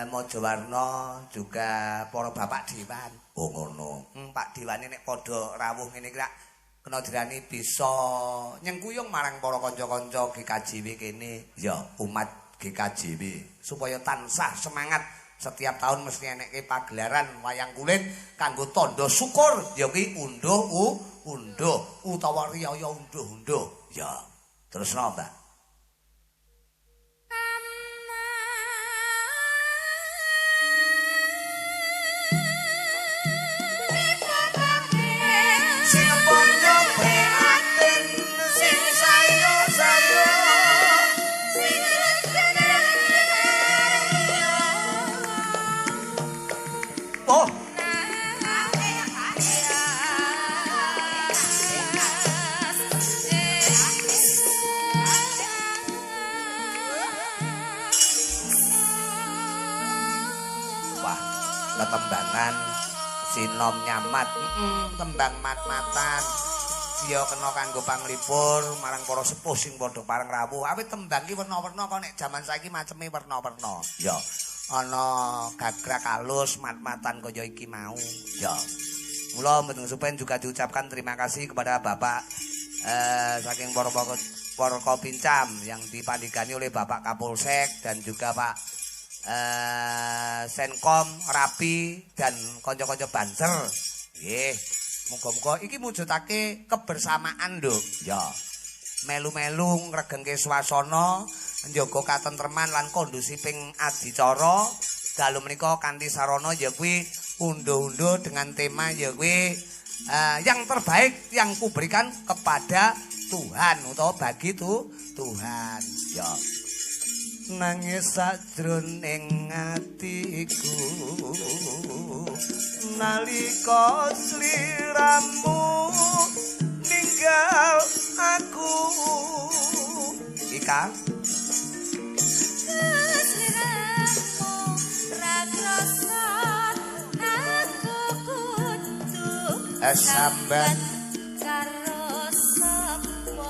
B: Mojowarno, juga para bapak dewan. Oh ngono. Pak dewane nek padha rawuh ngene iki kena dirani bisa nyengkuyung marang para kanca-kanca GKJW kene. Ya, umat GKJW supaya tansah semangat setiap tahun mesti eneke pagelaran wayang kulit kanggo tandha syukur ya kuwi unduh unduh utawa riyaya unduh-unduh. Ya, terusno, Mbak. Sing padha prihatin sing sayo-sayo
C: sing
B: oh. Wah, tetembangan sinom nyamat, tembang mat-matan. Ya kena kanggo panglipur marang para sepuh sing padha pareng rawuh. Awit tembang ki werna-werna kok nek jaman saiki maceme werna-werna. Ya, ana gagrak halus mat-matan kaya iki mau. Ya. Mula mboten supen juga diucapkan terima kasih kepada Bapak saking para Forkopincam yang dipandegani oleh Bapak Kapolsek dan juga Pak Senkom, Rapi dan kanca-kanca Banser. Nggih. Muga-muga iki mujudake kebersamaan lho. Ya. Melu-melu ngregengke swasana, njaga katentreman lan kondusifing adicara. Dalu menika kanthi sarana ya kuwi unduh-unduh dengan tema ya kuwi yang terbaik yang kuberikan kepada Tuhan utawa bagi Tuhan. Ya. Nangis sajroning atiku nalika sliramu ninggal aku. Ika
C: sliramu ra krasa aku kudu
B: sambat
C: karo sapa.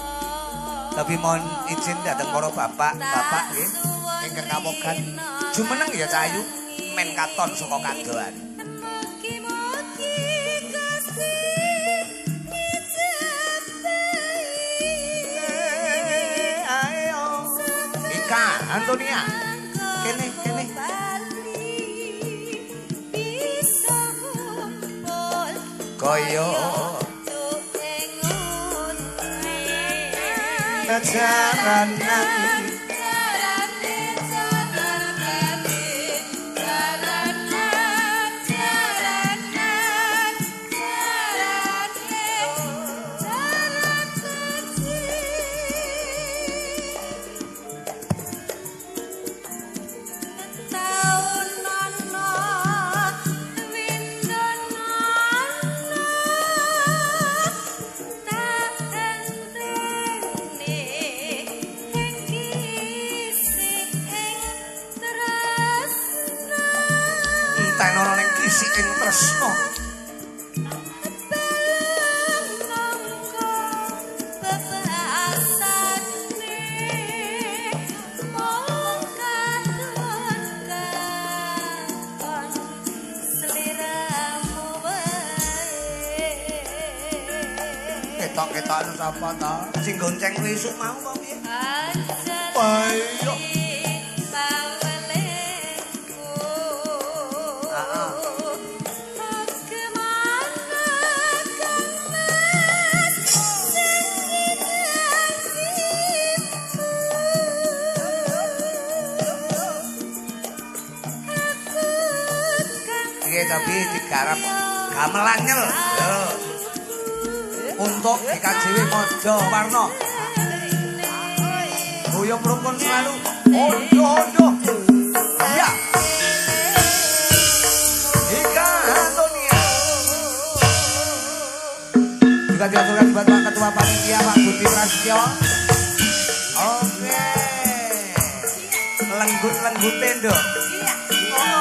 B: Tapi mohon izin dateng para bapak-bapak nggih ingkang kawogan jumeneng ya Cahayu men katon saka kadohan.
C: Mugi-mugi Gusti ngejebahi.
B: Ika Antonia kene kene
C: bisa kumpul
B: kaya jaranan ing tresna ketok-ketokan sapa ta sing gonceng kuwi esuk mau apa piye? Ayo. Tapi digarap gamelan nyel. Untuk GKJW Mojo Warno. Guyub rukun selalu. Odo-odo. Ya. Ika Antonia. Juga diaturkan buat Pak Ketua Panitia Pak Budi Prasetyo. Oke. Lenggut-lenggute, Nduk.
C: Iya.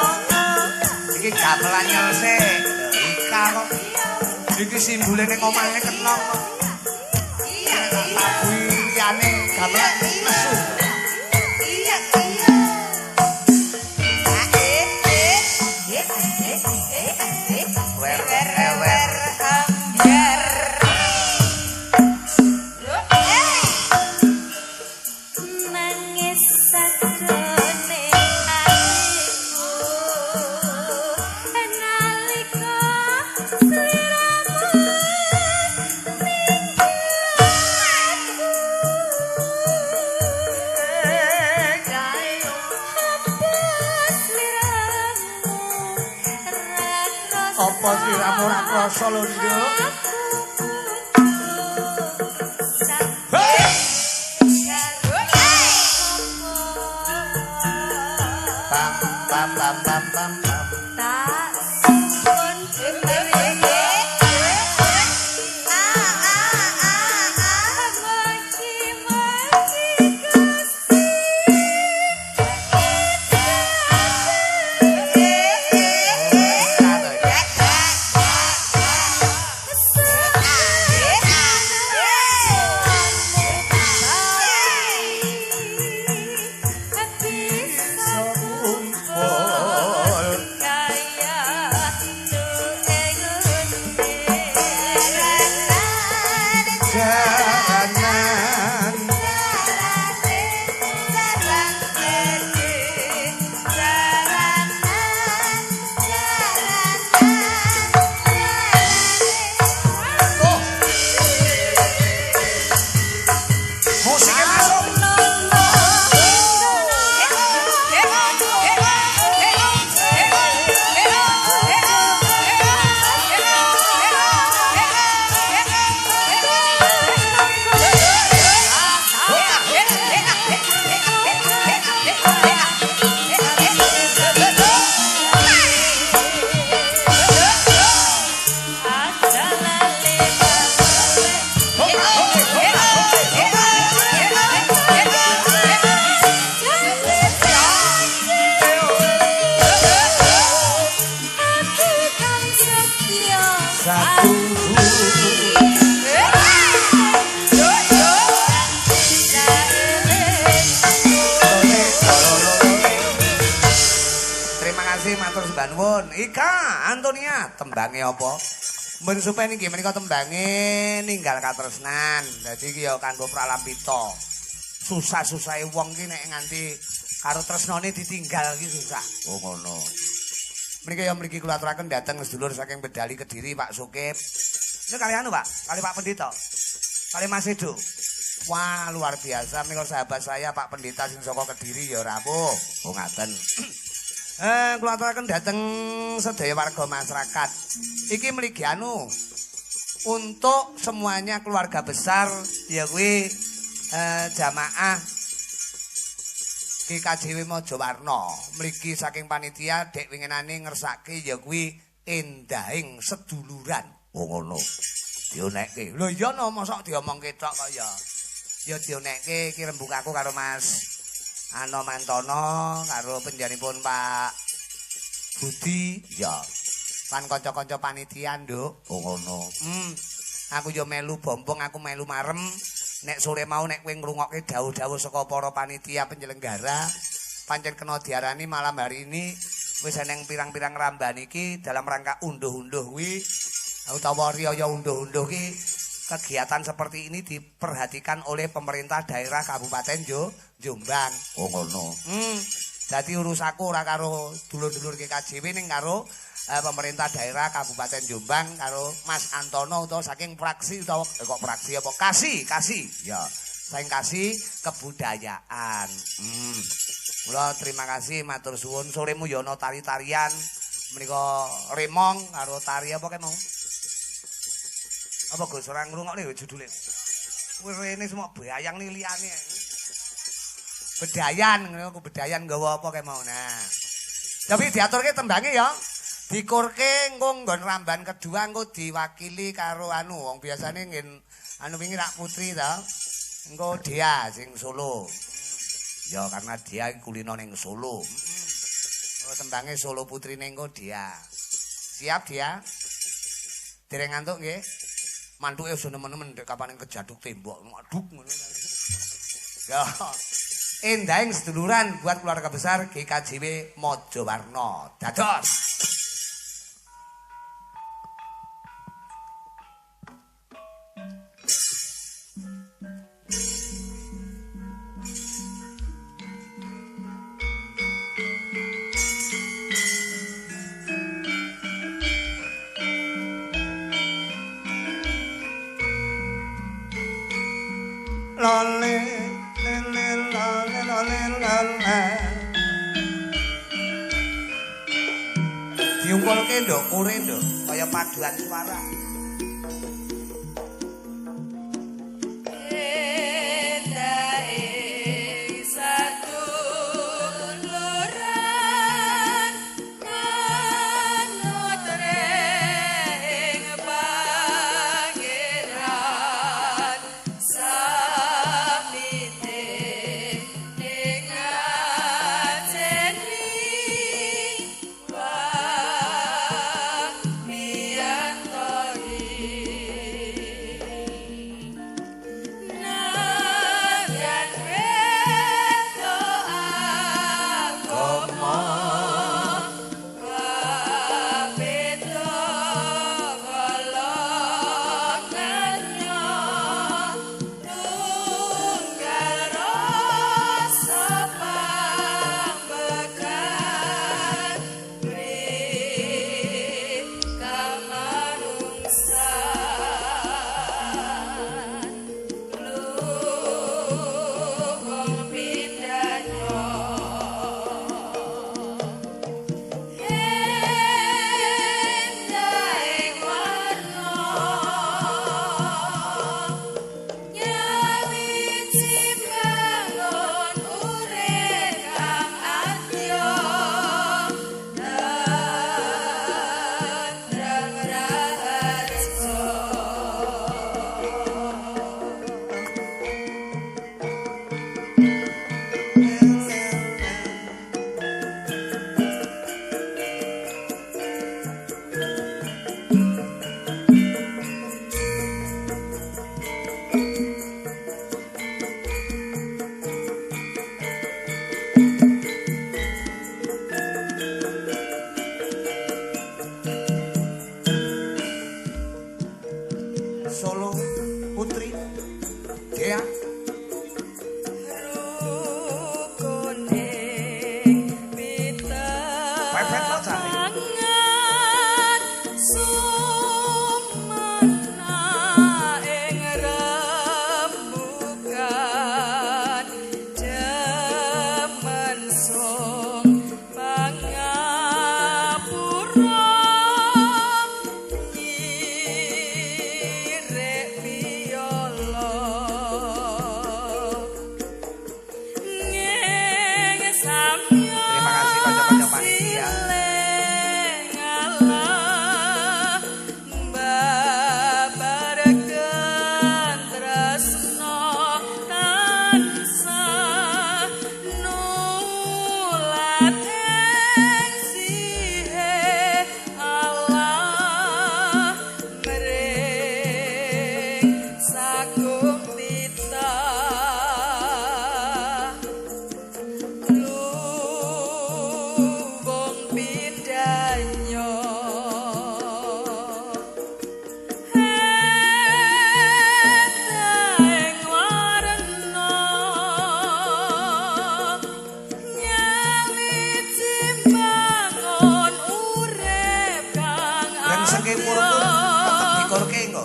B: Iki gamelan nyelse. Ika kok. Iki simbole ning omahe kenong kok.
C: Iya.
B: Tabuhi liyane gamelan nesu.
C: Iya, iya.
B: Wer ewer
C: ambyar. Nangis sajroning
B: Apa sliramu ora krasa lho, Nduk? Pam pam pam pam pam pam.
C: Tak suwun
B: Jaranan. Oh. Musiknya masuk. Satu. Terima kasih matur sembah nuwun. Ika Antonia, tembange apa? Men supen iki menika tembange ninggal katresnan. Dadi iki ya kanggo pralampita. Susah-susahe wong ki nek nganti karo tresnane ditinggal ki susah.
A: Oh ngono.
B: Menika ya mriki kula aturaken dhateng sedulur saking Bedali Kediri Pak Sukip. Ini kali anu Pak, kali Pak Pendeta. Kali Mas Edo. Wah, luar biasa menika sahabat saya Pak Pendeta sing saka Kediri ya rawuh.
A: Oh ngaten.
B: Kula aturaken dhateng sedaya warga masyarakat. Iki mligi anu untuk semuanya keluarga besar ya kuwi jamaah GKJW Mojowarno. Mligi saking panitia dek winginane ngersake ya kuwi endahing seduluran.
A: Oh ngono. Dionekke.
B: Lho iya no, mosok diomongke tok kok ya. Ya dionekke iki rembug aku karo Mas Ano Mantono karo penjanipun Pak Budi
A: Ya.
B: lan kanca-kanca panitia, Nduk.
A: Oh ngono.
B: Aku yo melu bombong, aku melu marem. Nek sore mau nek kowe ngrungokke dawuh-dawuh saka para panitia penyelenggara, pancen kena diarani malam hari ini wis eneng pirang-pirang ramban iki dalam rangka unduh-unduh kuwi utawa riyaya unduh-unduh ki kegiatan seperti ini diperhatikan oleh pemerintah daerah Kabupaten Jombang.
A: Oh ngono.
B: Dadi urusaku ora karo dulur-dulur GKJW ning karo pemerintah daerah Kabupaten Jombang karo Mas Antono utawa saking fraksi utawa kok fraksi apa kasih
A: Ya.
B: saking kasih kebudayaan. Kula terima kasih matur suwun soremu ya ana tari-tarian menika remong karo tari apa kae mau? Apa Gus ora ngrungokne judule? Wis rene semok bayang nih liyane. Bedayan ngono aku bedayan nggawa apa kae mau. Nah. Tapi diaturke tembange ya. Dikurke engko nggon ramban kedua engko diwakili karo anu wong biasane nggen anu wingi rak putri ta. Engko Dea sing Solo. Ya karena dia kulino ning Solo. Oh tembange Solo putrine engko Dea. Siap Dea? Dereng ngantuk nggih. Mantuke aja nemen-nemen ndek kapane kejaduk tembok. Aduk ngono. Ya. Endahing seduluran buat keluarga besar GKJW Mojowarno. Dados. Lole lele lole lole lole. Diungkulke nduk kure nduk, Kaya paduan suara. Solo Putri Dea pepet lo cari Terima kasih kanca-kanca panitia. Grengseke purpur tetep dikorke engko.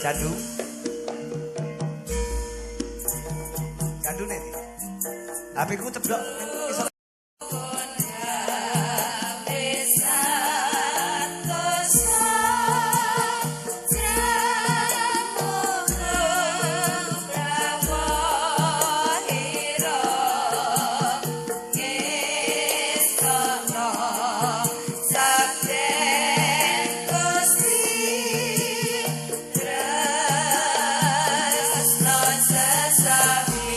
B: Jandu. Jandu nek. HP ku ceblok iso.
C: Sesami.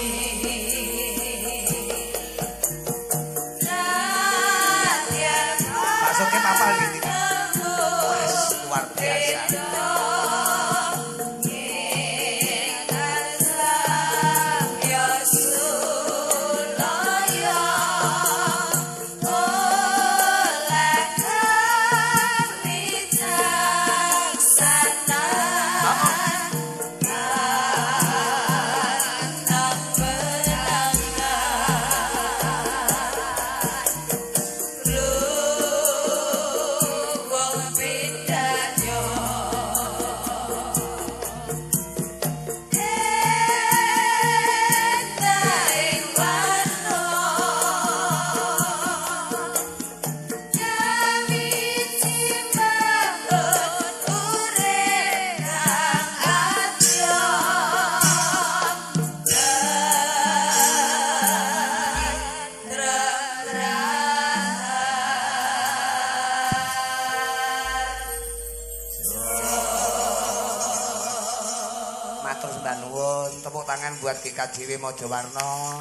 B: buat GKJW Mojowarno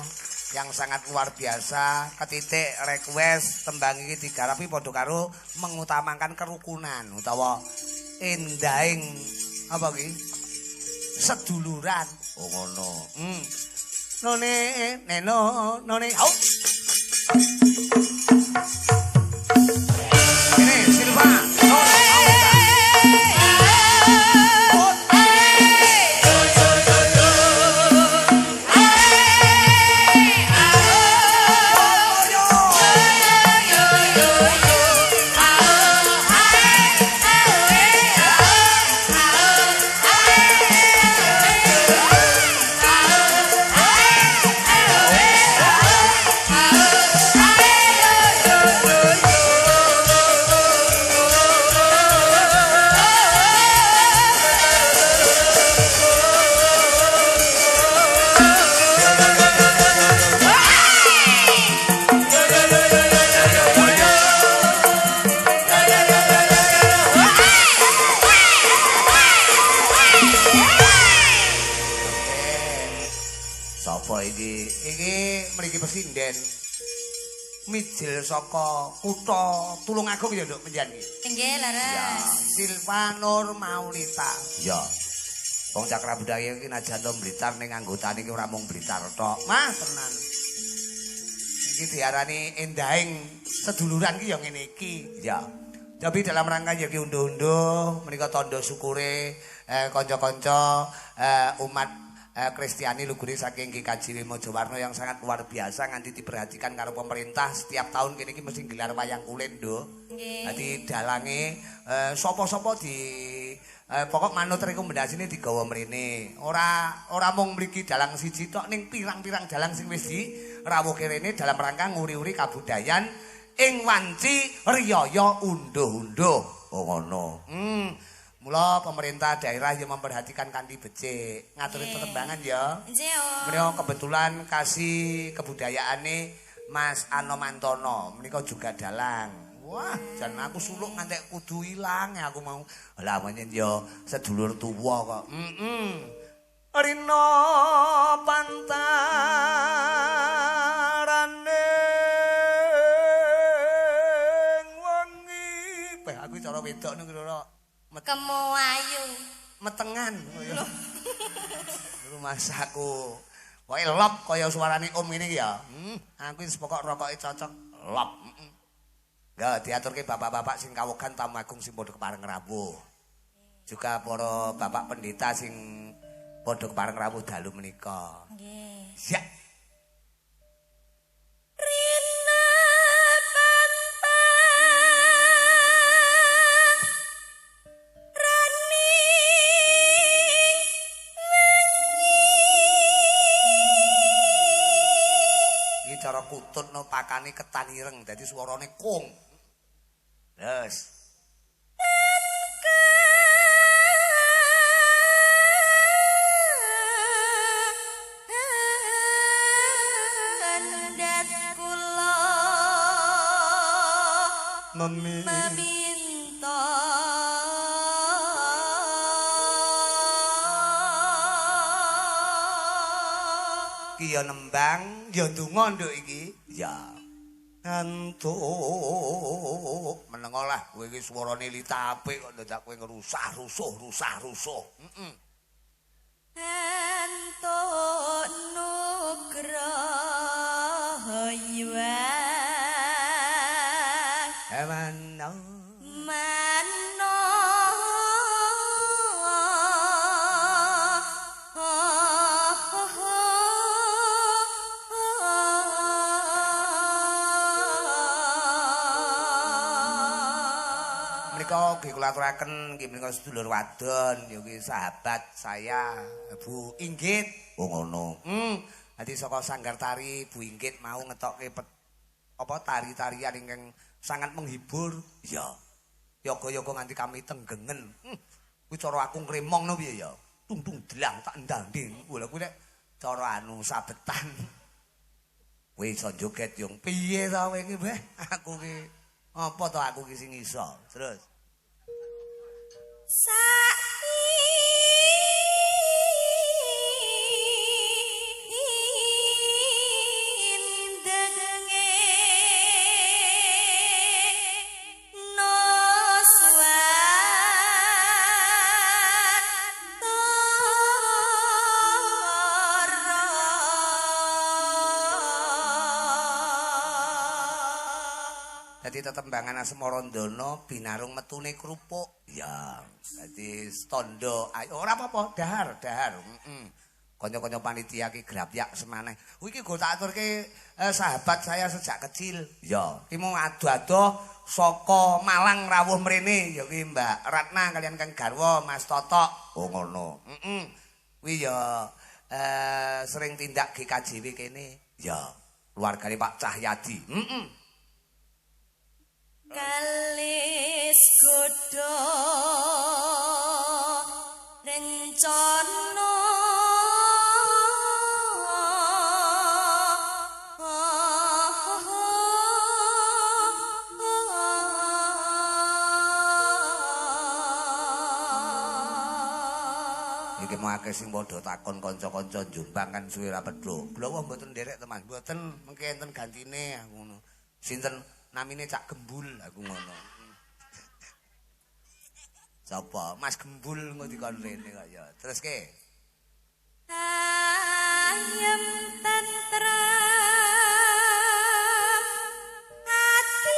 B: yang sangat luar biasa. Ketitik request tembang iki digarapi padha karo mengutamakan kerukunan utawa endahing apa iki? Seduluran.
A: Oh ngono.
B: None neno none. Au. Ini Silva. Iki mriki pesinden mijil saka kutha Tulungagung ya Nduk penjenengan iki.
C: Nggih, leres.
B: Ya, Silva Nur Maulita.
A: Ya. Wong Cakra Budaya iki najan to Blitar ning anggotane iki ora mung Blitar tok.
B: Mah tenan. Iki diarani endahing seduluran ki ya ngene iki.
A: Ya.
B: Tapi dalam rangka ya ki unduh-unduh menika tandha syukure kanca-kanca umat Kristiani lugure saking GKJW Mojowarno yang sangat luar biasa nganti diperhatikan karo pemerintah setiap tahun kene iki mesti gelar wayang kulit, Nduk.
C: Nggih.
B: Dadi dalange sapa-sapa di pokok manut rekomendasine digawa mrene. Ora mung mriki dalang siji tok ning pirang-pirang dalang sing wis dirawuhke rene dalam rangka nguri-uri kabudayan ing wanci riyaya unduh-unduh.
A: Oh ngono.
B: Mula pemerintah daerah yang memperhatikan kanthi becik, ngaturi perkembangan ya.
C: Nggih.
B: Menika kebetulan kasih kebudayaane Mas Anom Antono, menika juga dalang. Wah, jan aku suluk ngantek kudu ilang aku mau.
A: Lah menyen ya sedulur tuwa kok.
B: Rina pantarane wengi. Beh aku cara wedok niku kira
C: Kemo ayu
B: metengan kaya. Rumasaku. Pokoke lop kaya suarane om ngene iki ya. Aku wis pokok rokoke cocok lop. Ya diaturke bapak-bapak sing kawogan tamu agung sing padha kepareng rawuh. Juga para bapak pendeta sing padha kepareng rawuh dalu menika.
C: Nggih.
B: Siap. Cara kutut no pakane ketan ireng dadi suarane kung.
A: Terus
C: kandat kula meminta
B: ki ya nembang ya ndonga nduk iki.
A: Ya.
B: Ngantuk menengo lah kowe iki swarane lita apik kok dadak kowe ngerusah rusuh rusah rusuh. Heeh.
C: Entuk nugraha yuwang
B: Emano
C: mano
B: menika nggih kula aturaken nggih menika sedulur wadon ya nggih sahabat saya Bu Inggit.
A: Oh ngono.
B: Dadi saka sanggar tari Bu Inggit mau ngetokke apa tari-tarian ingkang sangat menghibur.
A: Ya.
B: Yoga-yoga nganti kami tenggengen. Kuwi cara aku ngremongno piye ya? Tung-tung delang tak ndanding. Lha kuwi nek cara anu sabetan.
A: Kowe iso joget yung
B: piye ta kowe iki, Beh? Aku ki apa to aku ki sing iso? Terus
C: saiki
B: Dadi tetembangan Asmarandana binarung metune krupuk. Ya, dadi tondo ayo ora apa-apa, dahar, dahar. Heeh. Kanca-kanca panitia ki grapyak semaneh. Kuwi iki go tak aturke sahabat saya sejak kecil. Ya, ki mung ado-ado saka Malang rawuh mrene ya ki Mbak Ratna kalian Kang Garwa, Mas Totok. Oh ngono. Heeh. Kuwi ya sering tindak GKJW kene. Ya, keluargane Pak Cahyadi. Heeh.
C: Kalis godho rencana
B: iki mau akeh sing padha takon kanca-kanca Jombang kan suwe ra pedho. Blowo mboten nderek to Mas, mboten mengke enten gantine aku ngono. Sinten namine Cak Gembul aku ngono. Sapa? Mas Gembul ngono dikon rene kok ya. Terus ke?
C: Ayem tentrem ati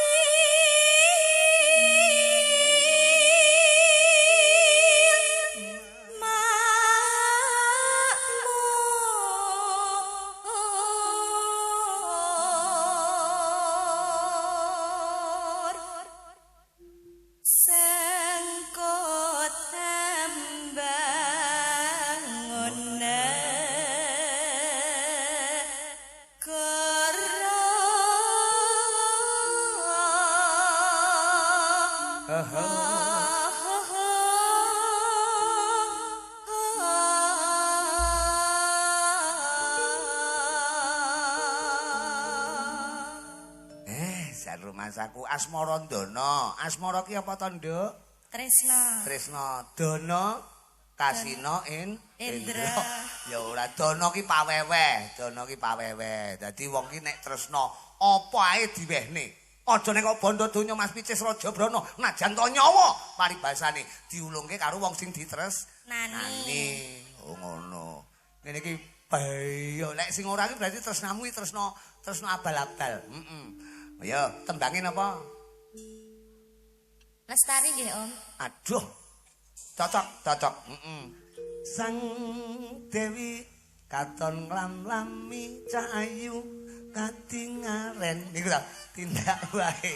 B: Aku Asmarandana. Asmara ki apa to, Nduk?
C: Tresna.
B: Tresna. Dana kasina indra. Ya ora, dana ki pawewe, dana ki pawewe. Dadi wong ki nek tresna apa ae diwehne. Aja nek kok bondo donya Mas Picis Raja Brana, najan to nyawa paribasane diulungke karo wong sing ditresnani. Oh ngono. Ngene iki bahaya. Lek sing ora ki berarti tresnamu ki tresna tresna abal-abal. Heeh. Ya, tembangin apa?
C: Lestari nggih, Om.
B: Aduh. Cocok, cocok. Heeh. Sang Dewi katon nglam-lami cahayu katingaren. Niku ta, tindak wae.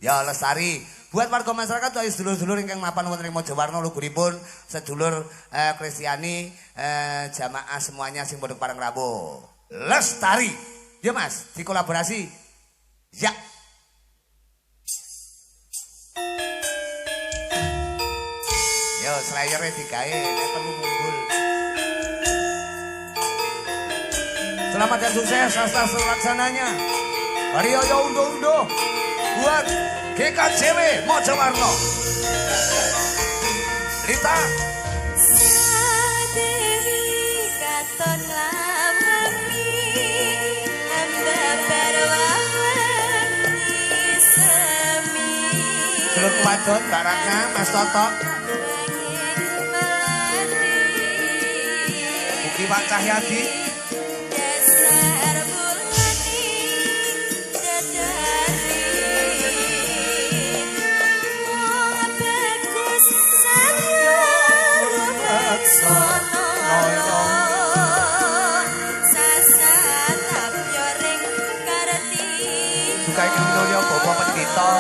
B: Ya Lestari, buat warga masyarakat ayo sedulur-sedulur ingkang mapan wonten ing Mojowarno luhuripun sedulur Kristiani jamaah semuanya sing padha pareng rawuh. Lestari. Ya Mas, dikolaborasi. Ya. Yo, slayere digawe nek perlu munggul. Selamat dan sukses atas pelaksananya. Riyoyo undo-undo buat GKJW Mojowarno. Rita.
C: Dewi katon lamami hamba barwangi semi.
B: Sedulur wadon Mbak Ratna, Mas Toto. Ugi Pak Cahyadi. Dukai Minulya Bapak Pendeta.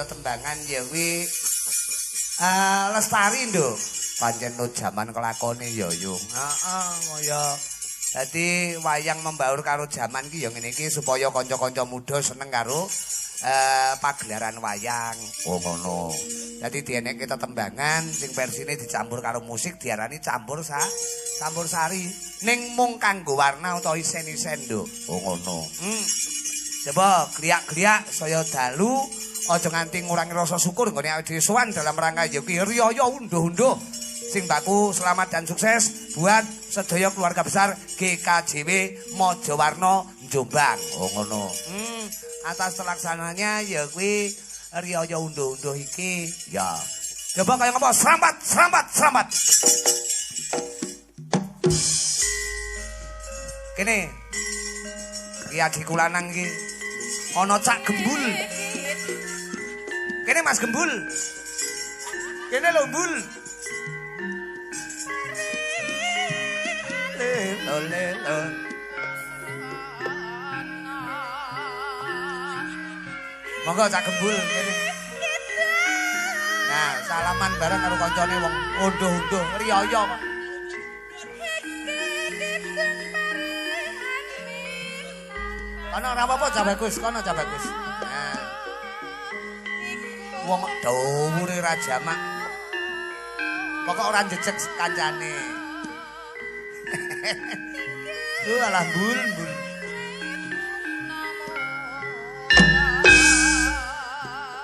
B: Tembangan ya kuwi lestari nduk. Pancen no jaman kelakone ya yo. Heeh, kaya dadi wayang membaur karo jaman ki ya ngene iki supaya kanca-kanca muda seneng karo pagelaran wayang.
A: Oh ngono.
B: Dadi dienekke tetembangan sing versine dicampur karo musik diarani campur sari ning mung kanggo warna utawa isen-isen nduk.
A: Oh ngono.
B: Coba kliak-kliak saya dalu aja nganti ngurangi rasa syukur nggone awake dhewe sowan dalam rangka ya kuwi riyaya unduh-unduh sing baku selamat dan sukses buat sedaya keluarga besar GKJW Mojowarno Jombang.
A: Oh ngono.
B: Atas terlaksananya ya kuwi riyaya unduh-unduh iki.
A: Ya.
B: Coba kaya ngapa? Serampat, serampat, serampat. Kene. Iki adikku lanang iki. Ana Cak Gembul. Kene Mas Gembul. Kene lho Mbul. Lelo lelo. Monggo Cak Gembul kene. Nah, salaman bareng karo kancane wong unduh-unduh riyaya kok. Kono ora apa-apa Cak Bagus, kono Cak Bagus. Nah. Wong dhuwure ra jamak. Pokok ora njejeg kancane. Duh alah mbul mbul.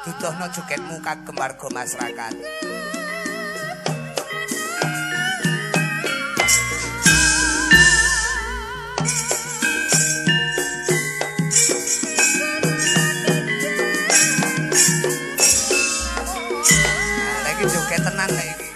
B: Dudohno jogetmu kagem warga masyarakat. Nah, lagi joget tenan iki.